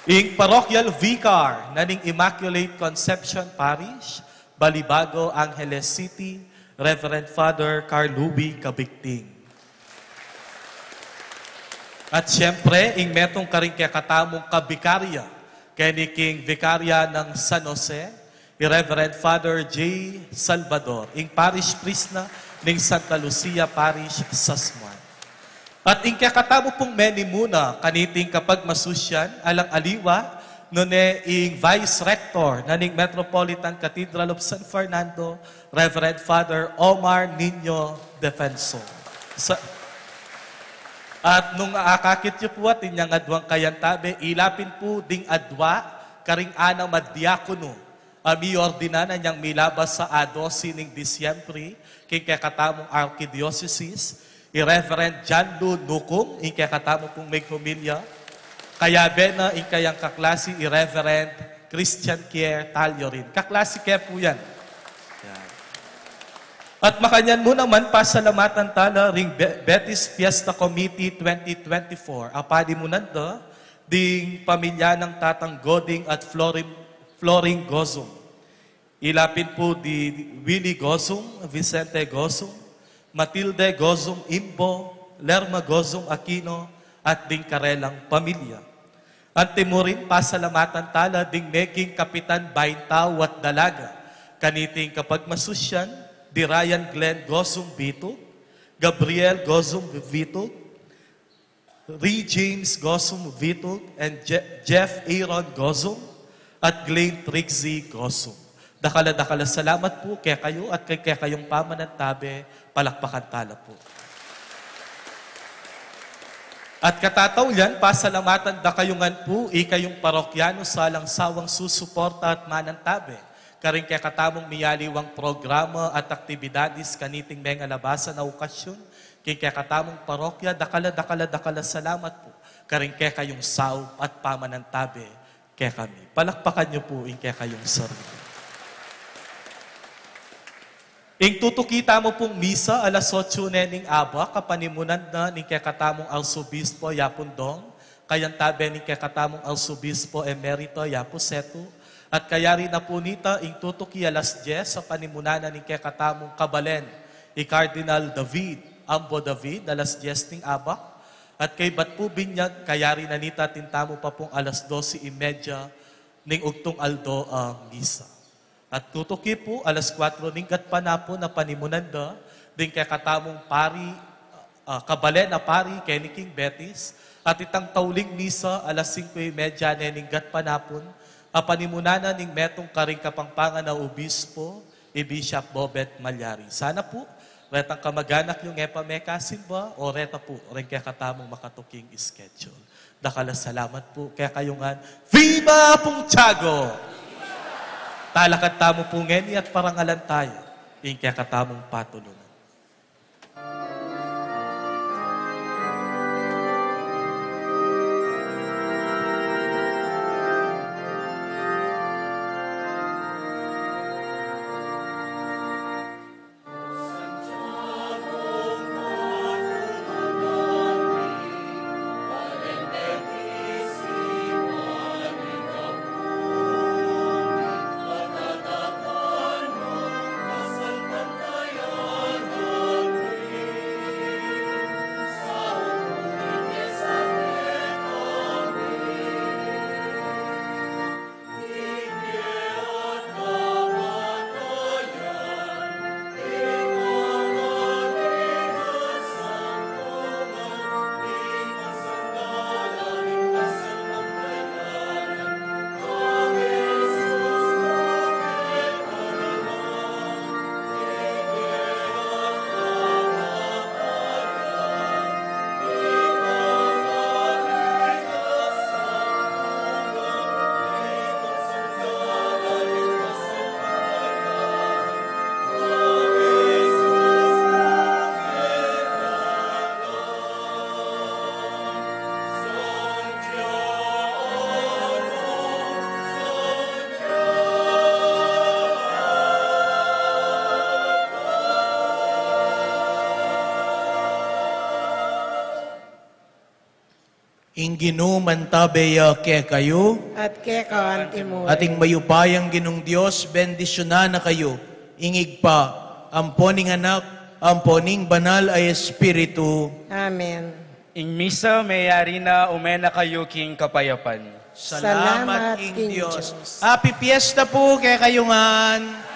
Ing parochial vicar na ning Immaculate Conception Parish, Balibago, Angeles City, Reverend Father Carl Louis Cabigting. At siyempre, ing metung karing kekatamung kabikarya keni king Vikarya ng San Jose, i Reverend Father J Salvador, ing parish priest na ning Santa Lucia Parish, Sasmuan. At ing kekatamu pung menimuna kaniting kapagmasusyan, alang aliwa, nune ing Vice Rector na ning Metropolitan Cathedral of San Fernando, Reverend Father Omar Nino Defensor. Sa-, at nung akakit yu pu at inyang aduang kayantabe, ilapin pu ding adua karing anam a diakono a miordina na nyang milabas a dose ning Disyembre king kekatamung arkidiosesis, i Reverend John Lu Nukung, ing kekatamu pung meghomilya, kayabe na ing kayang kaklasi, i Reverend Christian Kier Taliorin. Kaklasi ke pu yan. Yan. At makanyan mu naman pasalamatan tala ring Be-, Betis Fiesta Committee twenty twenty-four a panimunan da ding pamilya nang Tatang Goding at Florin-, Floring Gozum. Ilapin pu di Willie Gozum, Vicente Gozum, Matilde Gozum Imbo, Lerma Gozum Aquino, at ding karelang pamilya. Anti mu rin pasalamatan tala ding meging kapitan baintau at dalaga kaniting kapagmasusyan, di Ryan Glenn Gozum Bitug, Gabriel Gozum Bitug, Ray James Gozum Vitug, and Je-, Jeff Aaron Gozum, at Glenn Trixie Gozum. Dakal a dakal a salamat pu kekayu at keng kekayung pamanantabe, palakpakan tala pu. At katataulian, pasalamatan da kayu ngan pu, ikayung parokyanu sa alang sawang susuporta at manantabe karing kekatamung miyaliwang programa at aktibidades kaniting mengalabasan a okasyon, king kekatamung parokya, dakal a, dakal a, dakal a salamat pu karing kekayung saup at pamanantabe kekami. Palakpakan yu pu ing kekayung sarili. Ing tutuki tamu pung misa, alas otso ne ning abak, kapanimunan na ning kekatamung Arsobispo Yapun Dong, kayantabe ning kekatamung Arsobispo Emerito Yapu Setu, at kayari na pu nita ing tutuki alas dyes a panimunan na ning kekatamung kabalen, i Cardinal David Ambo David, alas dyes ning abak, at kaybat pu binyag, kayari na nita atin tamu pa pung alas dose y media ning ugtung aldo a misa. At tutuki pu, alas kuwatro ning gatpanapun a panimunan da ding kekatamung pari, ah, kabalen a pari keni king Betis, at itang tauling misa, alas singko y media ne ning gatpanapun, A panimunan na ning metung karing Kapampangan a obispo, i Bishop Bobet Malyari. Sana pu, retang kamaganak yu e pa mekasimba, o reta pu, reng kekatamung makatuking schedule. Dakal a salamat pu kekayu ngan. Viva Apung Tiago! Talakad tamu pu ngeni at parangalan taya ing kekatamung patulunan. Ing Ginu mantabe ya kekayu. At keka antimu. At ing mayupayang Ginung Dios, bendisyunan na kayu, ing Ibpa, ampo ning Anak, ampo ning Banal a Espiritu. Amen. Ing misa meyari na, ume na kayu king kapayapan. Salamat king Dios. Happy Fiesta pu kekayu ngan.